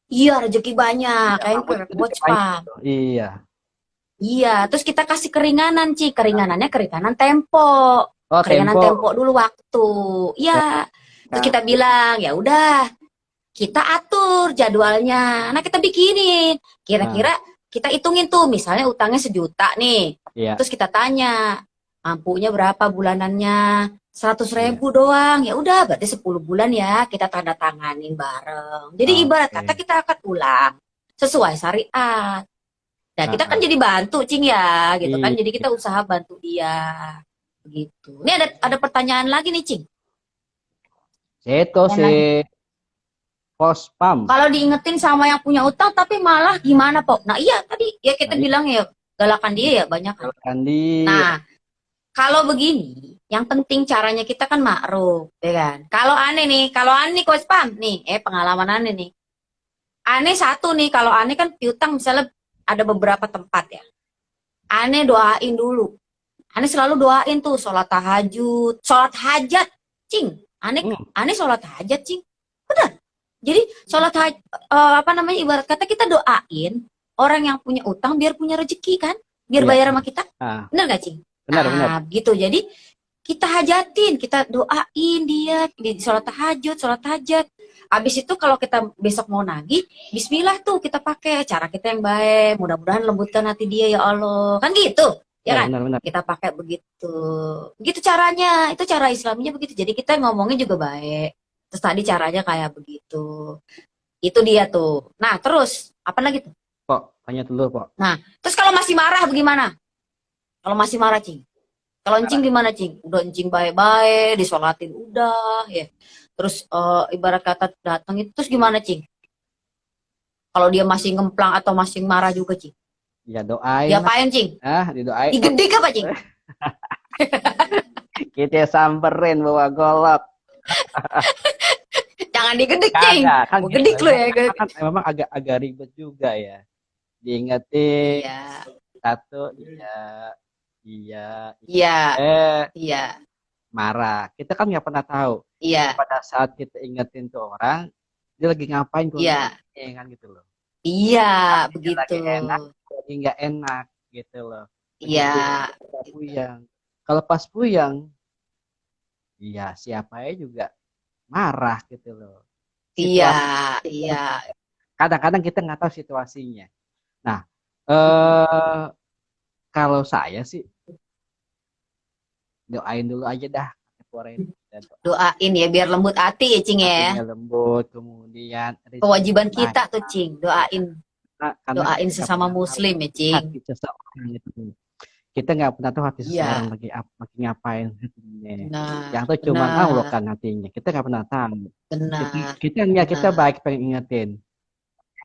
Iya, rezeki banyak. Iya, Kayak Bang Budi itu rezeki watch banyak. pam. Iya. Iya, terus kita kasih keringanan, Ci. Keringanannya keringanan tempo. Oh, Keringanan tempo. tempo dulu waktu. Iya. Terus kita bilang, ya udah, kita atur jadwalnya. Nah, kita bikinin. Kira-kira kita hitungin tuh, misalnya utangnya 1 juta nih. Iya. Terus kita tanya, mampunya berapa bulanannya? 100.000 doang. Ya udah, berarti 10 bulan ya kita tanda tanganin bareng. Jadi ibarat kata kita akan ulang sesuai syariat. Nah, kita kan jadi bantu, Cing ya, gitu kan. Jadi kita usaha bantu dia. Begitu. Ini ada pertanyaan lagi nih, Cing. Itu sih pos pam. Kalau diingetin sama yang punya utang tapi malah gimana, Pok? Nah, iya tadi ya kita bilang ya galakan dia ya banyak kan. Nah, kalau begini, yang penting caranya kita kan ma'ruf, ya kan? Kalau aneh nih, Coach Pam nih, pengalaman aneh nih. Aneh satu nih, kalau aneh kan piutang misalnya ada beberapa tempat ya. Aneh doain dulu. Aneh selalu doain tuh sholat tahajud, sholat hajat, Cing. Aneh sholat hajat, Cing. Benar. Jadi sholat ibarat kata kita doain orang yang punya utang biar punya rezeki kan, biar bayar sama kita. Benar gak, Cing? Benar. Gitu. Jadi kita hajatin, kita doain dia di sholat tahajud, sholat hajat. Habis itu kalau kita besok mau nagih, bismillah tuh kita pakai cara kita yang baik. Mudah-mudahan lembutkan hati dia ya Allah. Kan gitu. Ya kan? Benar. Kita pakai begitu. Begitu caranya. Itu cara Islamnya begitu. Jadi kita ngomongnya juga baik. Terus tadi caranya kayak begitu. Itu dia tuh. Nah, terus apa lagi tuh? Pok, tanya dulu, Pok. Nah, terus kalau masih marah bagaimana? Kalau masih marah, Cing. Kalau encing gimana, Cing? Udah encing baik-baik, disolatin udah, ya. Terus ibarat kata datang itu, terus gimana, Cing? Kalau dia masih ngemplang atau masih marah juga, Cing? Ya doain. Diapain, Cing? Didoain. Digedik apa, Cing? Kita samperin bawa golok. Jangan digedik, Cing. Kan gedik lu ya. Kan memang agak ribet juga ya. Diingetin. Iya. Satu, iya. Marah. Kita kan nggak pernah tahu. Iya. Pada saat kita ingetin tuh orang, dia lagi ngapain tuh? Iya. Kan gitu loh. Iya, tapi begitu. Lagi enak, lagi nggak enak gitu loh. Iya. Puyang. Kalau pas puyang, iya siapa ya juga marah gitu loh. Iya. Kadang-kadang kita nggak tahu situasinya. Nah, kalau saya sih doain dulu aja dah. Doain ya biar lembut hati ya, Cing ya. Lembut, kemudian kewajiban kita tuh, Cing, doain. karena kita Doain nggak sesama pernah tahu muslim ya, Cing. hati seseorang itu. Kita nggak pernah tahu hati seseorang Iya, lagi ngapain hatinya. Yang benar, tahu cuma Allah benar, kan hatinya. Kita nggak pernah tahu. Kita, benar, kita niat kita benar. baik pengen ingetin.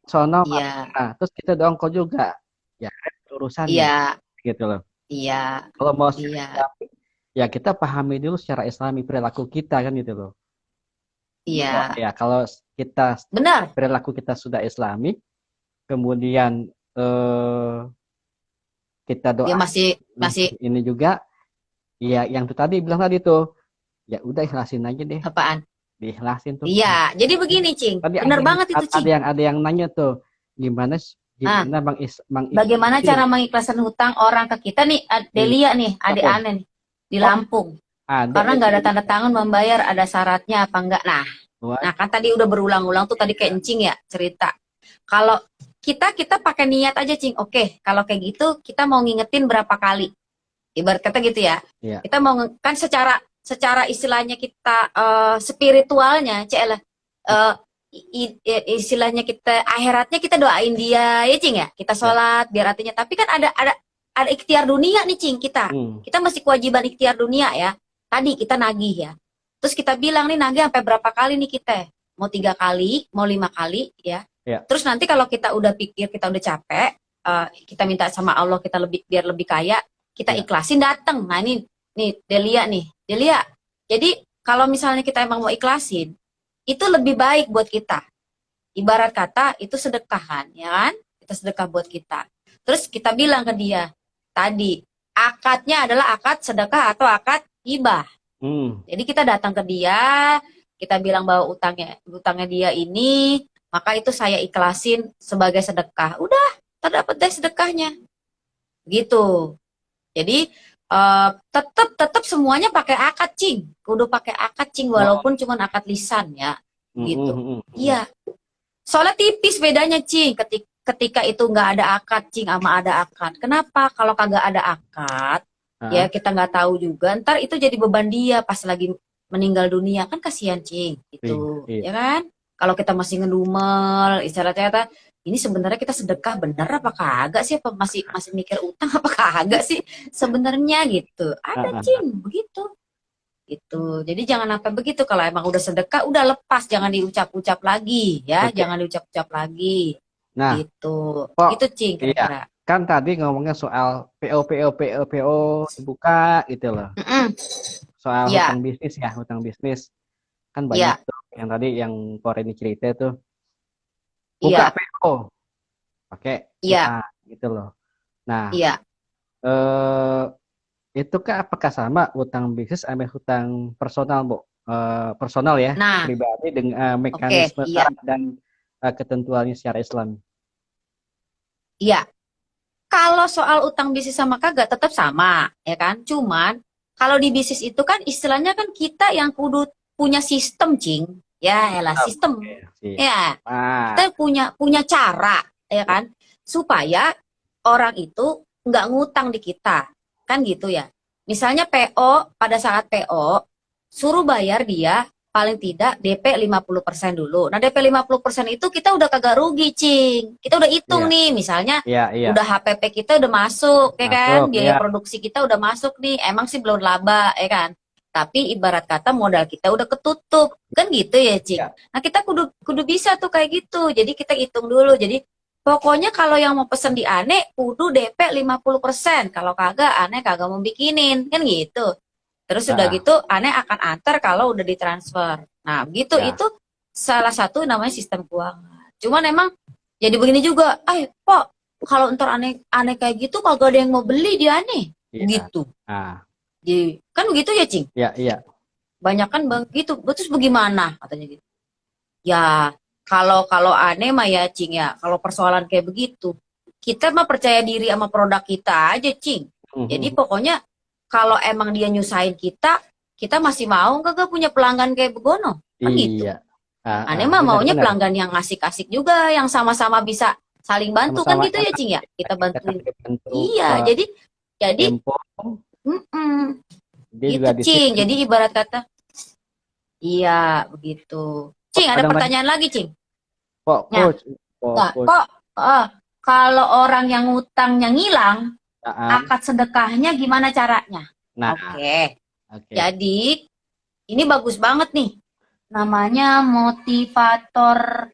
Sono Iya, terus kita dongkol juga. Ya urusannya iya, gitu loh. iya, Kalau mau secara iya, Islami, ya kita pahami dulu secara Islami perilaku kita kan gitu loh. Oh, iya. ya kalau kita Benar. perilaku kita sudah Islami, kemudian kita Dia doa masih masih ini juga, ya yang tuh tadi bilang tadi tuh, ya udah ikhlasin aja deh, apaan? diikhlasin tuh. Iya. Jadi begini, Cing. Tadi Benar banget itu, Cing. ada yang nanya tuh, gimana Nah, gimana bang bagaimana ikhlasin cara mengikhlaskan hutang orang ke kita nih, di Delia nih, adik Lampung. aneh nih, di Oh, Lampung. ada Karena yang nggak ada tanda tangan membayar, ada syaratnya apa enggak. Nah buat kan tadi udah berulang-ulang tuh tadi kayak encing ya cerita. Kalau kita pakai niat aja, Cing. Oke, kalau kayak gitu kita mau ngingetin berapa kali? Ibarat kata gitu ya. ya Kita mau kan secara istilahnya kita spiritualnya, Cek, istilahnya kita akhiratnya kita doain dia ya, Cing ya. Kita ya sholat biar artinya. Tapi kan ada ikhtiar dunia nih, Cing, kita. hmm, Kita masih kewajiban ikhtiar dunia ya. Tadi kita nagih ya. Terus kita bilang nih nagih sampai berapa kali nih kita? Mau 3 kali, mau 5 kali ya. ya Terus nanti kalau kita udah pikir kita udah capek, kita minta sama Allah kita biar lebih kaya, kita ya ikhlasin datang. Nah ini nih Delia nih, Delia. Jadi kalau misalnya kita emang mau ikhlasin, itu lebih baik buat kita. Ibarat kata itu sedekah kan, ya kan? Kita sedekah buat kita. Terus kita bilang ke dia, tadi akadnya adalah akad sedekah atau akad hibah. Jadi kita datang ke dia, kita bilang bahwa utangnya dia ini, maka itu saya ikhlasin sebagai sedekah. Udah, terdapat deh sedekahnya. Gitu. Jadi tetap semuanya pakai akad, Cing. Kudu pakai akad, Cing, oh walaupun cuma akad lisan ya. Gitu. hmm. Iya. Soalnya tipis bedanya, Cing. Ketika itu nggak ada akad, Cing, sama ada akad. Kenapa? Kalau kagak ada akad, ya Ah, kita nggak tahu juga. Ntar itu jadi beban dia pas lagi meninggal dunia. Kan kasihan, Cing. iya Itu. iya Ya kan? Kalau kita masih ngedumel, istilahnya ini sebenarnya kita sedekah bener apa kagak sih? Apa masih masih mikir utang apa kagak sih? Sebenarnya gitu. ah, Ada, ah. Cing, begitu. Gitu. Jadi jangan sampai begitu. Kalau emang udah sedekah, udah lepas, jangan diucap-ucap lagi, ya, Oke, jangan diucap-ucap lagi. nah Gitu. kok Gitu, Cing, iya kira-kira. kan tadi ngomongnya soal PO dibuka gitu loh, Mm-mm. soal Iya, hutang bisnis kan banyak iya, tuh yang tadi yang Koren cerita tuh buka iya, PO pakai iya, gitu loh. Nah, iya. eh itu kan apakah sama utang bisnis sama hutang personal, Bu? Personal ya, Nah, pribadi dengan oke, mekanisme iya, syarat dan ketentuannya secara Islam. iya. Kalau soal utang bisnis sama kagak tetap sama, ya kan? Cuman kalau di bisnis itu kan istilahnya kan kita yang kudu punya sistem, Cing. Ya, elah Oke, sistem. sih. Ya, Ah, kita punya punya cara, ya ya, kan? Supaya orang itu nggak ngutang di kita. Kan gitu ya. Misalnya PO, pada saat PO, suruh bayar dia paling tidak DP 50% dulu. Nah, DP 50% itu kita udah kagak rugi, Cing. Kita udah hitung iya, nih, misalnya iya, iya. udah HPP kita udah masuk, ya kan? Masuk, Biaya ya. produksi kita udah masuk nih. Emang sih belum laba, ya kan? Tapi ibarat kata modal kita udah ketutup. Kan gitu ya, Cing. Ya. Nah, kita kudu kudu bisa tuh kayak gitu. Jadi kita hitung dulu. Jadi pokoknya kalau yang mau pesen di Ane, kudu DP 50%. Kalau kagak, Ane kagak mau bikinin. Kan gitu. Terus udah Ah, gitu, Ane akan antar kalau udah ditransfer. Nah, begitu. ya. Itu salah satu namanya sistem keuangan. Cuman emang jadi begini juga. Pok, kalau ntar aneh kayak gitu, kagak ada yang mau beli di Ane. Iya. Begitu. Ah, Jadi, kan begitu ya, Cing? iya, iya. Banyak kan begitu. Terus bagaimana? Katanya gitu. Ya, kalau aneh mah ya, Cing ya. Kalau persoalan kayak begitu, kita mah percaya diri sama produk kita aja, Cing. Jadi Mhm. pokoknya kalau emang dia nyusahin kita masih mau kagak punya pelanggan kayak begono? Kan gitu. Iya. Aneh mah Benar, maunya benar. pelanggan yang ngasih-kasih juga, yang sama-sama bisa saling bantu kan Sama-sama gitu ya, enak Cing ya. ya, Kita kita bantuin. kasih bantu Iya, jadi tempo, mm-mm, dia gitu, juga Cing. disiplin. Jadi ibarat kata, iya begitu. Kok Cing, ada kadang nanya, pertanyaan lagi, Cing? kok Nah, coach, kok nah, coach. kok, kalau orang yang ngutangnya ngilang, Heeh. akad sedekahnya gimana caranya? Nah, Oke. oke. Jadi ini bagus banget nih. Namanya motivator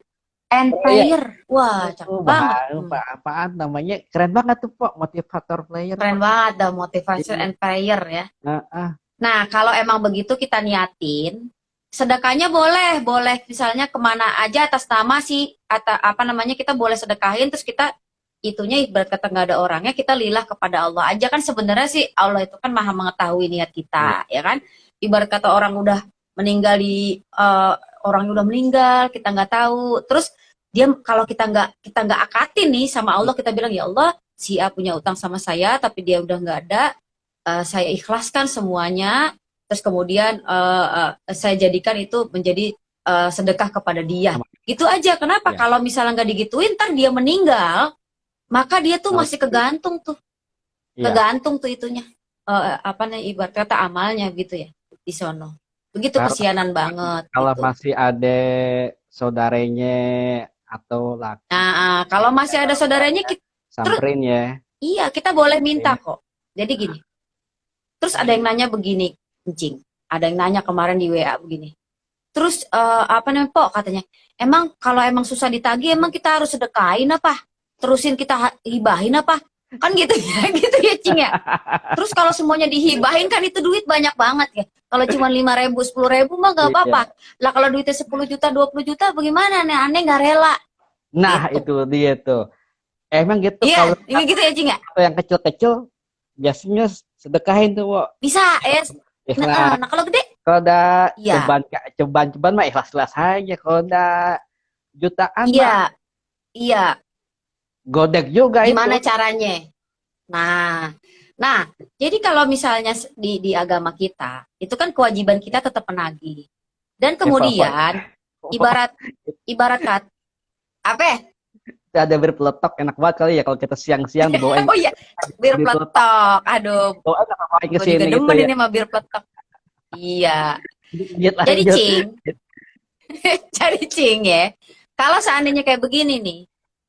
and Oh iya, prayer. Wah, oh, cakep banget. apaan namanya? Keren banget tuh, Pak, motivator player, Keren Pak. banget dah motivation Iya. and prayer ya. Heeh. Nah, kalau emang begitu kita niatin, sedekahnya boleh, boleh misalnya kemana aja atas nama si atau apa namanya kita boleh sedekahin, terus kita itunya ibarat kata nggak ada orangnya, kita lillah kepada Allah aja kan sebenarnya sih Allah itu kan maha mengetahui niat Iya. kita, ya kan? Ibarat kata orang udah meninggal orang udah meninggal, kita nggak tahu, terus dia kalau kita nggak akatin nih sama Allah, kita bilang ya Allah si A punya utang sama saya tapi dia udah nggak ada, saya ikhlaskan semuanya, terus kemudian saya jadikan itu menjadi sedekah kepada dia. Sama. Gitu aja. Kenapa? Iya. Kalau misalnya nggak digituin, ntar dia meninggal, maka dia tuh Oh, masih kegantung tuh, iya. kegantung tuh itunya. Apa nih ibarat kata amalnya gitu ya di sono. Begitu Kalau kesianan banget kalau gitu. masih ada saudaranya atau laki Nah, kalau masih ada saudaranya, terus samperin ya. iya kita boleh minta Samperin. kok. Jadi gini. Terus ada yang nanya begini, kencing. Ada yang nanya kemarin di WA begini. Terus apa namanya Pok katanya, emang kalau emang susah ditagih emang kita harus sedekahin apa? Terusin kita hibahin apa? Kan gitu ya, gitu ya Cing ya. Terus kalau semuanya dihibahin kan itu duit banyak banget ya. Kalau cuma 5.000, 10.000 mah gak Iya. apa-apa. Lah kalau duitnya 10 juta, 20 juta bagaimana? Aneh gak rela. Nah, Gitu. itu dia tuh. Emang gitu Iya, kalau ini gitu ya Cing ya. yang kecil-kecil biasanya sedekahin tuh, Wak. Bisa ya. Ikhlas. Nah kalau gede, Kalau udah iya, ceban mah ikhlas-ikhlas aja. Kalau udah jutaan mah iya, iya. godek juga itu. Gimana caranya? Nah, nah, jadi kalau misalnya di agama kita, itu kan kewajiban kita tetap menagih. Dan Pokoknya kemudian ibarat ibarat kat apa? Ya? ada berpeletok enak banget kali ya kalau kita siang-siang dibawain Oh iya, bir di peletok, peletok. Aduh, bawain apa ke gue juga sini gitu demen ya. ini mah bir peletok. Iya. Lanjut Jadi lanjut. Cing, jadi Cing ya. Kalau seandainya kayak begini nih,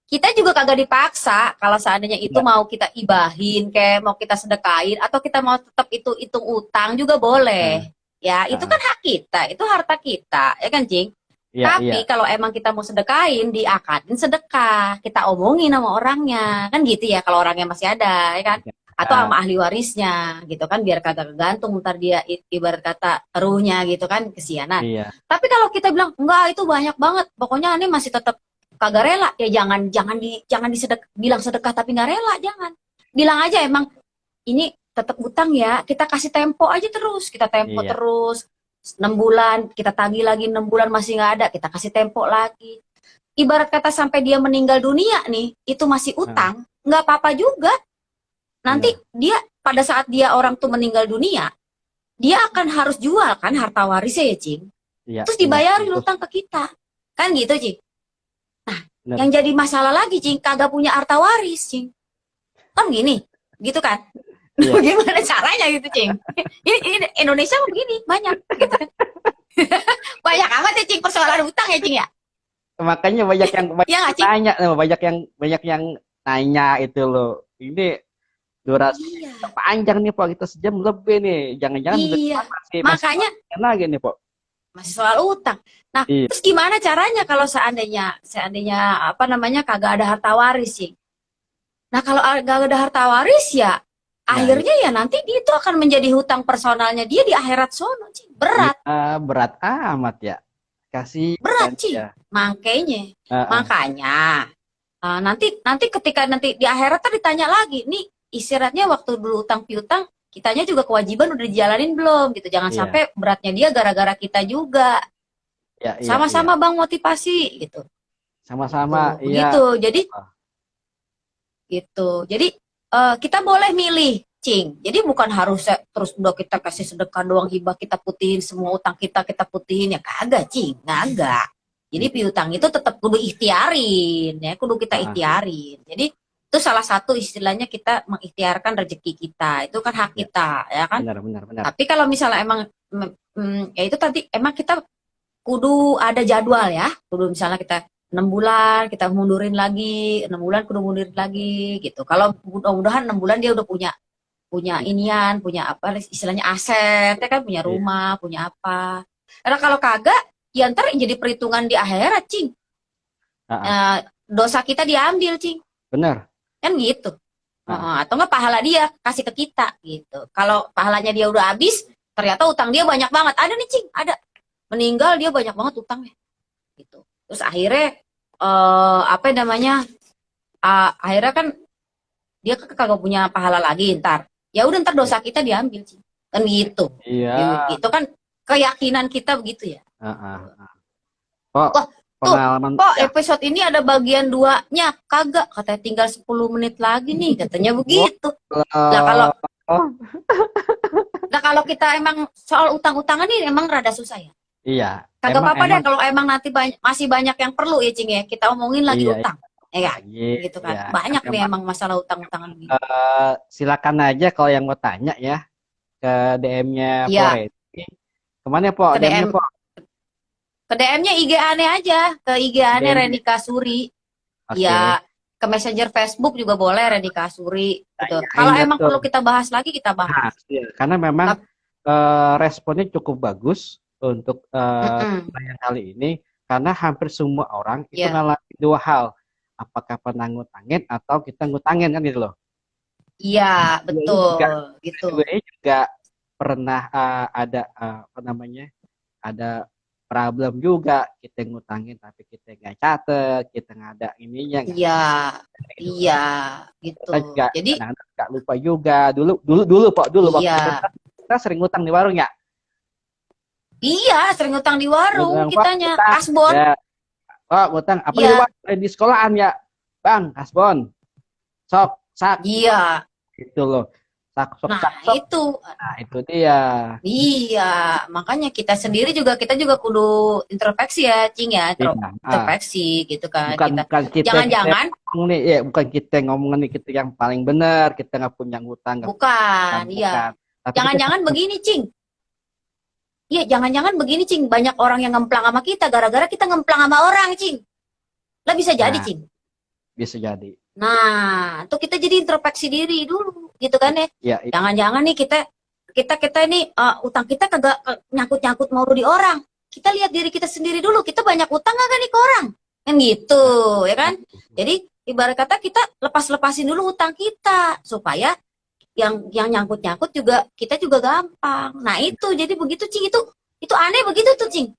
kita juga kagak dipaksa kalau seandainya itu Ya. mau kita ibahin, kayak mau kita sedekain, atau kita mau tetap itu hitung utang juga boleh. Nah, Ya, itu nah, kan hak kita, itu harta kita, ya kan, Cing? iya iya. Tapi kalau emang kita mau sedekain, diakadin sedekah. Kita omongin sama orangnya, kan gitu ya, kalau orangnya masih ada, ya kan? Atau Ah, sama ahli warisnya, gitu kan, biar kagak kegantung, ntar dia ibarat kata ruhnya gitu kan, kesianan. iya. Tapi kalau kita bilang, enggak, itu banyak banget, pokoknya ini masih tetap kagak rela, ya jangan bilang sedekah tapi nggak rela, jangan. Bilang aja emang ini tetap utang ya, kita kasih tempo aja terus, kita tempo Iya. terus 6 bulan, kita tagih lagi 6 bulan masih nggak ada, kita kasih tempo lagi. Ibarat kata sampai dia meninggal dunia nih, itu masih Ah, utang, nggak apa-apa juga. Nanti benar. dia pada saat dia orang tuh meninggal dunia, dia akan harus jual kan harta warisnya ya, Cing. Iya, Terus benar. dibayarin Terus utang ke kita. Kan gitu, Cing. benar. Yang jadi masalah lagi, Cing, kagak punya harta waris, Cing. Kan gini, gitu kan? Iya. Gimana caranya gitu, Cing? Ini Indonesia mah begini, banyak gitu kan. Banyak amat ya, Cing, persoalan utang ya, Cing ya. Makanya banyak yang Iya nggak, Cing? tanya, banyak yang nanya itu loh. Ini durasi Iya. panjang nih, Pak. Kita sejam lebih nih. Jangan-jangan bulan Iya. depan masih Makanya lagi nih, Pak. masih soal utang. Nah, Iya. terus gimana caranya kalau seandainya apa namanya kagak ada harta waris, Cing? Nah, kalau kagak ada harta waris ya Nah, akhirnya ya nanti dia itu akan menjadi hutang personalnya dia di akhirat sono, Cing. Berat, iya, berat amat ya. Kasih berat, kan Cing. ya. Makanya, Heeh. makanya nanti ketika nanti di akhirat kan ditanya lagi, nih istirahatnya waktu dulu utang piutang, kitanya juga kewajiban udah dijalanin belum gitu. Jangan Iya, sampai beratnya dia gara-gara kita juga. iya, iya, iya. Sama-sama Bang motivasi gitu. Sama-sama, Gitu. iya. Begitu. Jadi Oh, gitu. Jadi kita boleh milih, Cing. Jadi bukan harus terus udah kita kasih sedekah doang, hibah kita putihin semua utang kita putihin ya kagak, Cing. Kagak. Jadi iya. piutang itu tetap kudu ikhtiarin ya, kudu kita Heeh. ikhtiarin. Jadi itu salah satu istilahnya kita mengikhtiarkan rezeki kita. Itu kan hak Iya, kita, ya kan? benar, benar, benar. Tapi kalau misalnya emang ya itu tadi emang kita kudu ada jadwal ya. Kudu misalnya kita 6 bulan kita mundurin lagi, 6 bulan kudu mundurin lagi gitu. Kalau mudah-mudahan 6 bulan dia udah punya punya inian, punya apa istilahnya aset, ya kan punya Iya. rumah, punya apa. Karena kalau kagak, ya ntar jadi perhitungan di akhirat, Cing. Ah, ah. Dosa kita diambil, Cing. Benar. Kan gitu. Ah, Atau enggak pahala dia kasih ke kita gitu. Kalau pahalanya dia udah habis, ternyata utang dia banyak banget. Ada nih, Cing, ada. Meninggal dia banyak banget utangnya. Gitu. Terus akhirnya apa namanya? Akhirnya kan dia kagak punya pahala lagi ntar. Ya udah ntar dosa kita diambil, Cing. Kan gitu. iya. Gitu kan keyakinan kita begitu ya. Ah, ah, ah. Kok Wah, tuh, pengalaman kok ya? episode ini ada bagian 2-nya? Kagak, katanya tinggal 10 menit lagi nih, katanya Oh, begitu. Lah oh, kalau kita emang soal utang-utangan nih emang rada susah ya. iya. Kagak Emang apa-apa deh emang kalau emang nanti masih banyak yang perlu ya, Cing ya. Kita omongin lagi iya utang. Ya, lagi gitu kan. ya kan Banyak nih emang emang masalah utang-utangan gitu. silakan aja kalau yang mau tanya ya ke DM-nya Iya, Poreti. Kemana Po ke DM-nya DM Po? ke DM-nya IG aneh aja, ke IG aneh DM. Renika Suri. Oke. Ya, ke Messenger Facebook juga boleh Renika Suri gitu. Kalau Tanyain dah emang tuh. perlu kita bahas lagi kita Nah, bahas. iya. Karena memang Tapi, responnya cukup bagus untuk mm-mm, yang kali ini karena hampir semua orang itu ya, ngalamin dua hal. Apakah pernah ngutangin atau kita ngutangin kan gitu loh. iya Dua ini juga, betul gitu. dua ini juga pernah ada apa namanya, ada problem juga kita ngutangin tapi kita nggak catet, kita nggak ada ininya nggak Iya, gitu iya kan. gitu. Kita juga Jadi kadang-kadang nggak lupa juga dulu waktu iya, kita sering ngutang di warung ya. iya sering utang di warung Ngutang Pak, kitanya. ngutang Kasbon, ya. Oh, ngutang apa gitu iya, Bang? Di sekolahan ya. Bang, kasbon. Sok, sak iya. gitu loh. Sak sok Nah sak sok. itu, Nah, itu dia. iya. Makanya kita juga kudu introspeksi ya, Cing ya, Iya. introspeksi gitu kan. Bukan Kita bukan kita jangan-jangan, ngomong nih, ya bukan kita ngomong nih kita yang paling benar, kita nggak punya ngutang, nggak punya bukan, utang, iya. bukan. Tapi kita Jangan-jangan begini, Cing. Iya, jangan-jangan begini, Cing. Banyak orang yang ngemplang sama kita gara-gara kita ngemplang sama orang, Cing. Lah bisa jadi, nah, Cing. bisa jadi. Nah, tuh kita jadi introspeksi diri dulu, gitu kan ya. Ya, Jangan-jangan nih kita kita kita ini utang kita kagak nyangkut-nyangkut mau di orang. Kita lihat diri kita sendiri dulu. Kita banyak utang kagak nih ke orang? Kan gitu, ya kan? Jadi ibarat kata kita lepas-lepasin dulu utang kita supaya yang nyangkut-nyangkut juga kita juga gampang. Nah, itu jadi begitu, Cing. Itu aneh begitu tuh, Cing.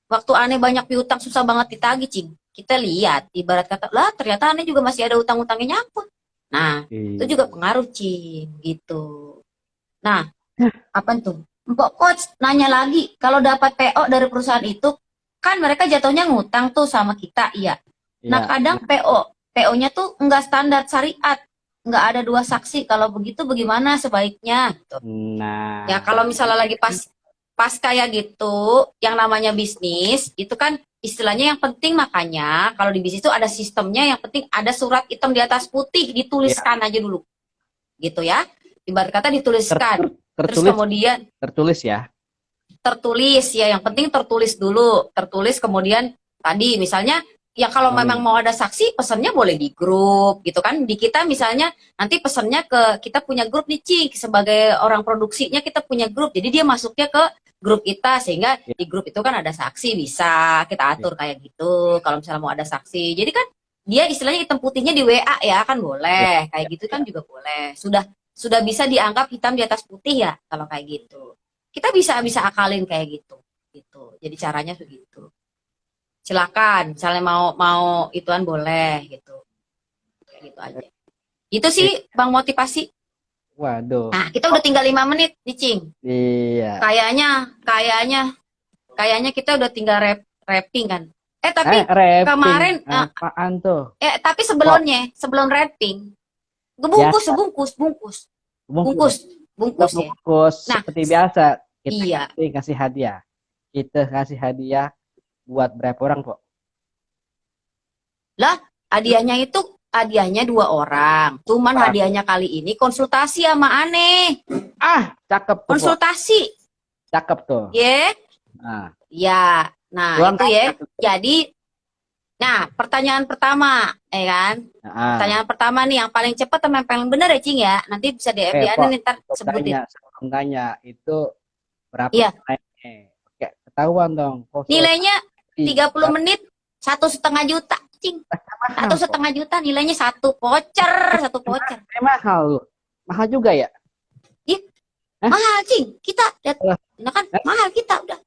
Waktu aneh banyak piutang susah banget ditagih, Cing. Kita lihat, ibarat kata, lah ternyata aneh juga masih ada utang-utangnya nyangkut. Nah, itu juga iya. pengaruh, Cing. Gitu. Nah, apa tuh? Mbok Coach nanya lagi, kalau dapat PO dari perusahaan itu, kan mereka jatuhnya ngutang tuh sama kita, iya. Nah, Iya. kadang PO-nya tuh nggak standar syariat. Nggak ada 2 saksi. Kalau begitu bagaimana sebaiknya? Gitu. Ya, Nah, kalau misalnya lagi pas pas kayak gitu, yang namanya bisnis, itu kan istilahnya yang penting makanya kalau di bisnis itu ada sistemnya, yang penting ada surat hitam di atas putih, ya, dituliskan aja dulu. Gitu ya. Ibarat kata ter- dituliskan. ter- Terus tertulis kemudian tertulis ya. tertulis ya, yang penting tertulis dulu. Tertulis kemudian tadi misalnya ya kalau Oh, memang iya. mau ada saksi pesannya boleh di grup gitu kan. Di kita misalnya nanti pesannya ke kita punya grup nih Cik, sebagai orang produksinya kita punya grup. Jadi dia masuknya ke grup kita sehingga Ya, di grup itu kan ada saksi bisa kita ya, atur kayak gitu. Kalau misalnya mau ada saksi. Jadi kan dia istilahnya hitam putihnya di WA ya kan ya, boleh. Kayak ya, gitu ya. kan juga boleh. Sudah bisa dianggap hitam di atas putih ya kalau kayak gitu. Kita bisa bisa akalin kayak gitu. Gitu. Jadi caranya begitu. Silakan, misalnya mau mau ituan boleh gitu. Kayak gitu aja. Itu sih Eh, Bang motivasi. waduh. Nah, kita udah tinggal 5 menit nih, Cing. Iya. Kayaknya kayaknya kayaknya kita udah tinggal rapping kan. Tapi Rapping kemarin apaan tuh? tapi Kok sebelum rapping, bungkus, biasa bungkus, bungkus, bungkus, bungkus, bungkus ya. bungkus Nah, seperti biasa kita iya. kasih hadiah. Kita kasih hadiah buat berapa orang kok? Lah, hadiahnya 2 orang. Cuman Ah, hadiahnya kali ini konsultasi sama aneh. cakep tuh kok. Konsultasi, Cakep tuh. ya. Nah, Ya. Nah, uang itu ya. kapan tuh? Jadi Nah, pertanyaan pertama, kan? Nah, Pertanyaan pertama nih yang paling cepat sama yang paling benar ya, Cing ya. Nanti bisa DM di Pok, nih ntar sebutin. sebelum tanya itu berapa Iya, nilainya? Oke, ketahuan dong. nilainya Konsultasi 30 menit 1,5 juta, Cing. Satu mahal kok. setengah juta nilainya satu voucher, satu voucher. Mahal loh. Mahal juga ya? Ih, Hah? mahal, Cing. Kita lihat, Lah, nah kan mahal kita udah.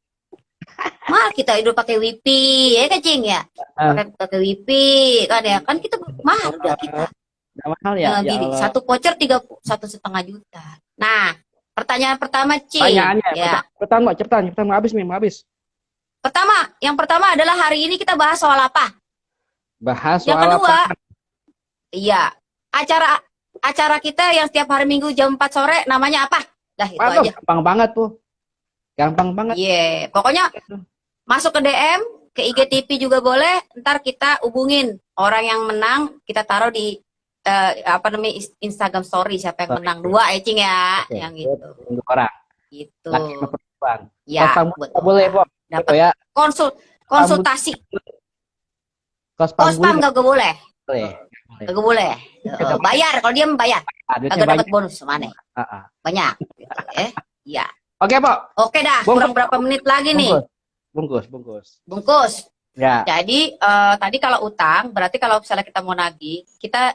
Mahal kita hidup pakai wifi, ya kan, Cing ya? ah, Pakai wifi kan ya. Kan kita mahal udah kita. nggak mahal ya? Ya Gini, Allah. satu voucher 1,5 juta. Nah, pertanyaan pertama, Cing. Pertanyaannya, Ya. cepetan, mau habis nih, mau habis. Yang pertama adalah hari ini kita bahas soal apa? Bahas Yang soal kedua, apa? iya, acara acara kita yang setiap hari Minggu jam 4 sore namanya apa? Dah itu Waduh, aja. gampang banget tuh. Gampang banget. Iya, pokoknya masuk ke DM, ke IGTV juga boleh. Ntar kita hubungin orang yang menang, kita taruh di apa namanya Instagram Story siapa yang menang 2 ya, Cing ya, Oke, yang gitu. untuk orang. Gitu. Laki sama perempuan. Ya, Kos tamu betul. boleh, Pok. Dapat Gitu ya. konsultasi. Kos Kos pam pambuling gak boleh. boleh. Gak boleh. Bayar, kalau dia bayar. Duitnya Agak dapat banyak. bonus mana? Ah. Banyak. Gitu, Iya. Oke, Pok. Oke dah, Bungkus. kurang berapa menit lagi nih? Bungkus. Bungkus. Ya. Jadi tadi kalau utang, berarti kalau misalnya kita mau nagih, kita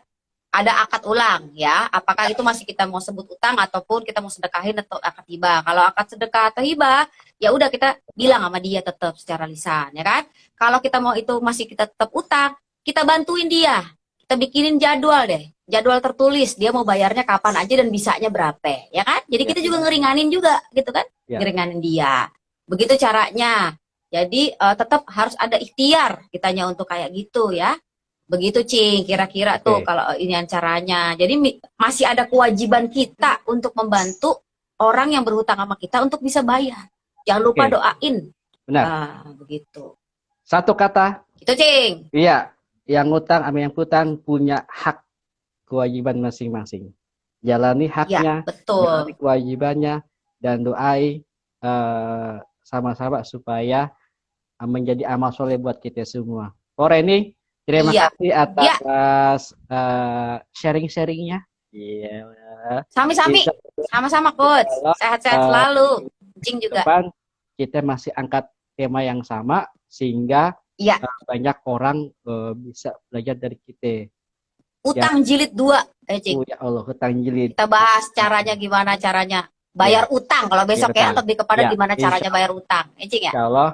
ada akad ulang ya. Apakah itu masih kita mau sebut utang ataupun kita mau sedekahin atau akad hibah. Kalau akad sedekah atau hibah, ya udah kita bilang sama dia tetap secara lisan, ya kan? Kalau kita mau itu masih kita tetap utang, kita bantuin dia. Kita bikinin jadwal deh. Jadwal tertulis, dia mau bayarnya kapan aja dan bisanya berapa, ya kan? Jadi kita juga ngeringanin juga, gitu kan? Ya. Ngeringanin dia. Begitu caranya. Jadi tetap harus ada ikhtiar kitanya untuk kayak gitu ya. Begitu, Cing, kira-kira tuh kalau ini caranya. Jadi masih ada kewajiban kita untuk membantu orang yang berhutang sama kita untuk bisa bayar. Jangan lupa doain. Benar. Begitu. Satu kata. Itu, Cing. Iya, yang ngutang sama yang piutang punya hak kewajiban masing-masing. Jalani haknya, Ya, betul. jalani kewajibannya, dan doai sama-sama supaya menjadi amal soleh buat kita semua. Reni, terima kasih atas sharing-sharingnya. Iya. Sami-sami, sama-sama, Coach. Sehat-sehat selalu. Cing juga. Depan kita masih angkat tema yang sama sehingga banyak orang bisa belajar dari kita. Utang jilid 2, Cing. Oh ya Allah, utang jilid. Kita bahas caranya gimana caranya bayar utang. Kalau besok ya lebih kepada gimana caranya bayar utang, Cing ya. Insya Allah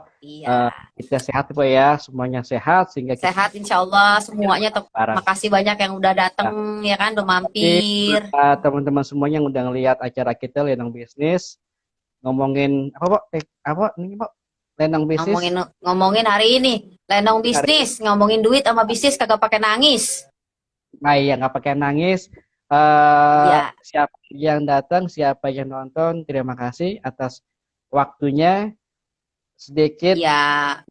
kita sehat Pak ya, semuanya sehat sehingga sehat Insya Allah semuanya. Makasih banyak yang udah datang ya kan, udah mampir. Teman-teman semuanya yang udah ngelihat acara kita Lenong Bisnis ngomongin apa ini Pak? Lenong Bisnis. Ngomongin hari ini Lenong Bisnis, ngomongin duit sama bisnis kagak pakai nangis. Nah iya nggak pakai nangis. Siapa yang datang, siapa yang nonton, terima kasih atas waktunya sedikit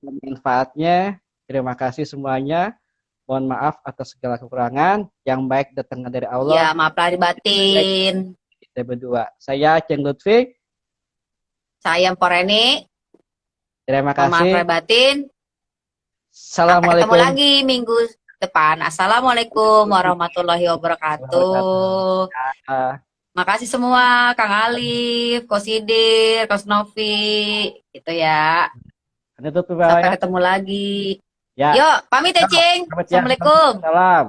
manfaatnya. Terima kasih semuanya. Mohon maaf atas segala kekurangan. Yang baik datangnya dari Allah. Ya, maaf lahir batin. Kita berdua. Saya Ceng Lutfi. Saya Reni. Terima kasih. Maaf lahir batin. Assalamualaikum. Ketemu lagi minggu depan. Assalamualaikum warahmatullahi wabarakatuh. Makasih semua, Kang Alif, Ko Sidir, Ko Novi, gitu ya. Sampai ketemu lagi. Yuk, pamit ya, Cing. Assalamualaikum. Salam.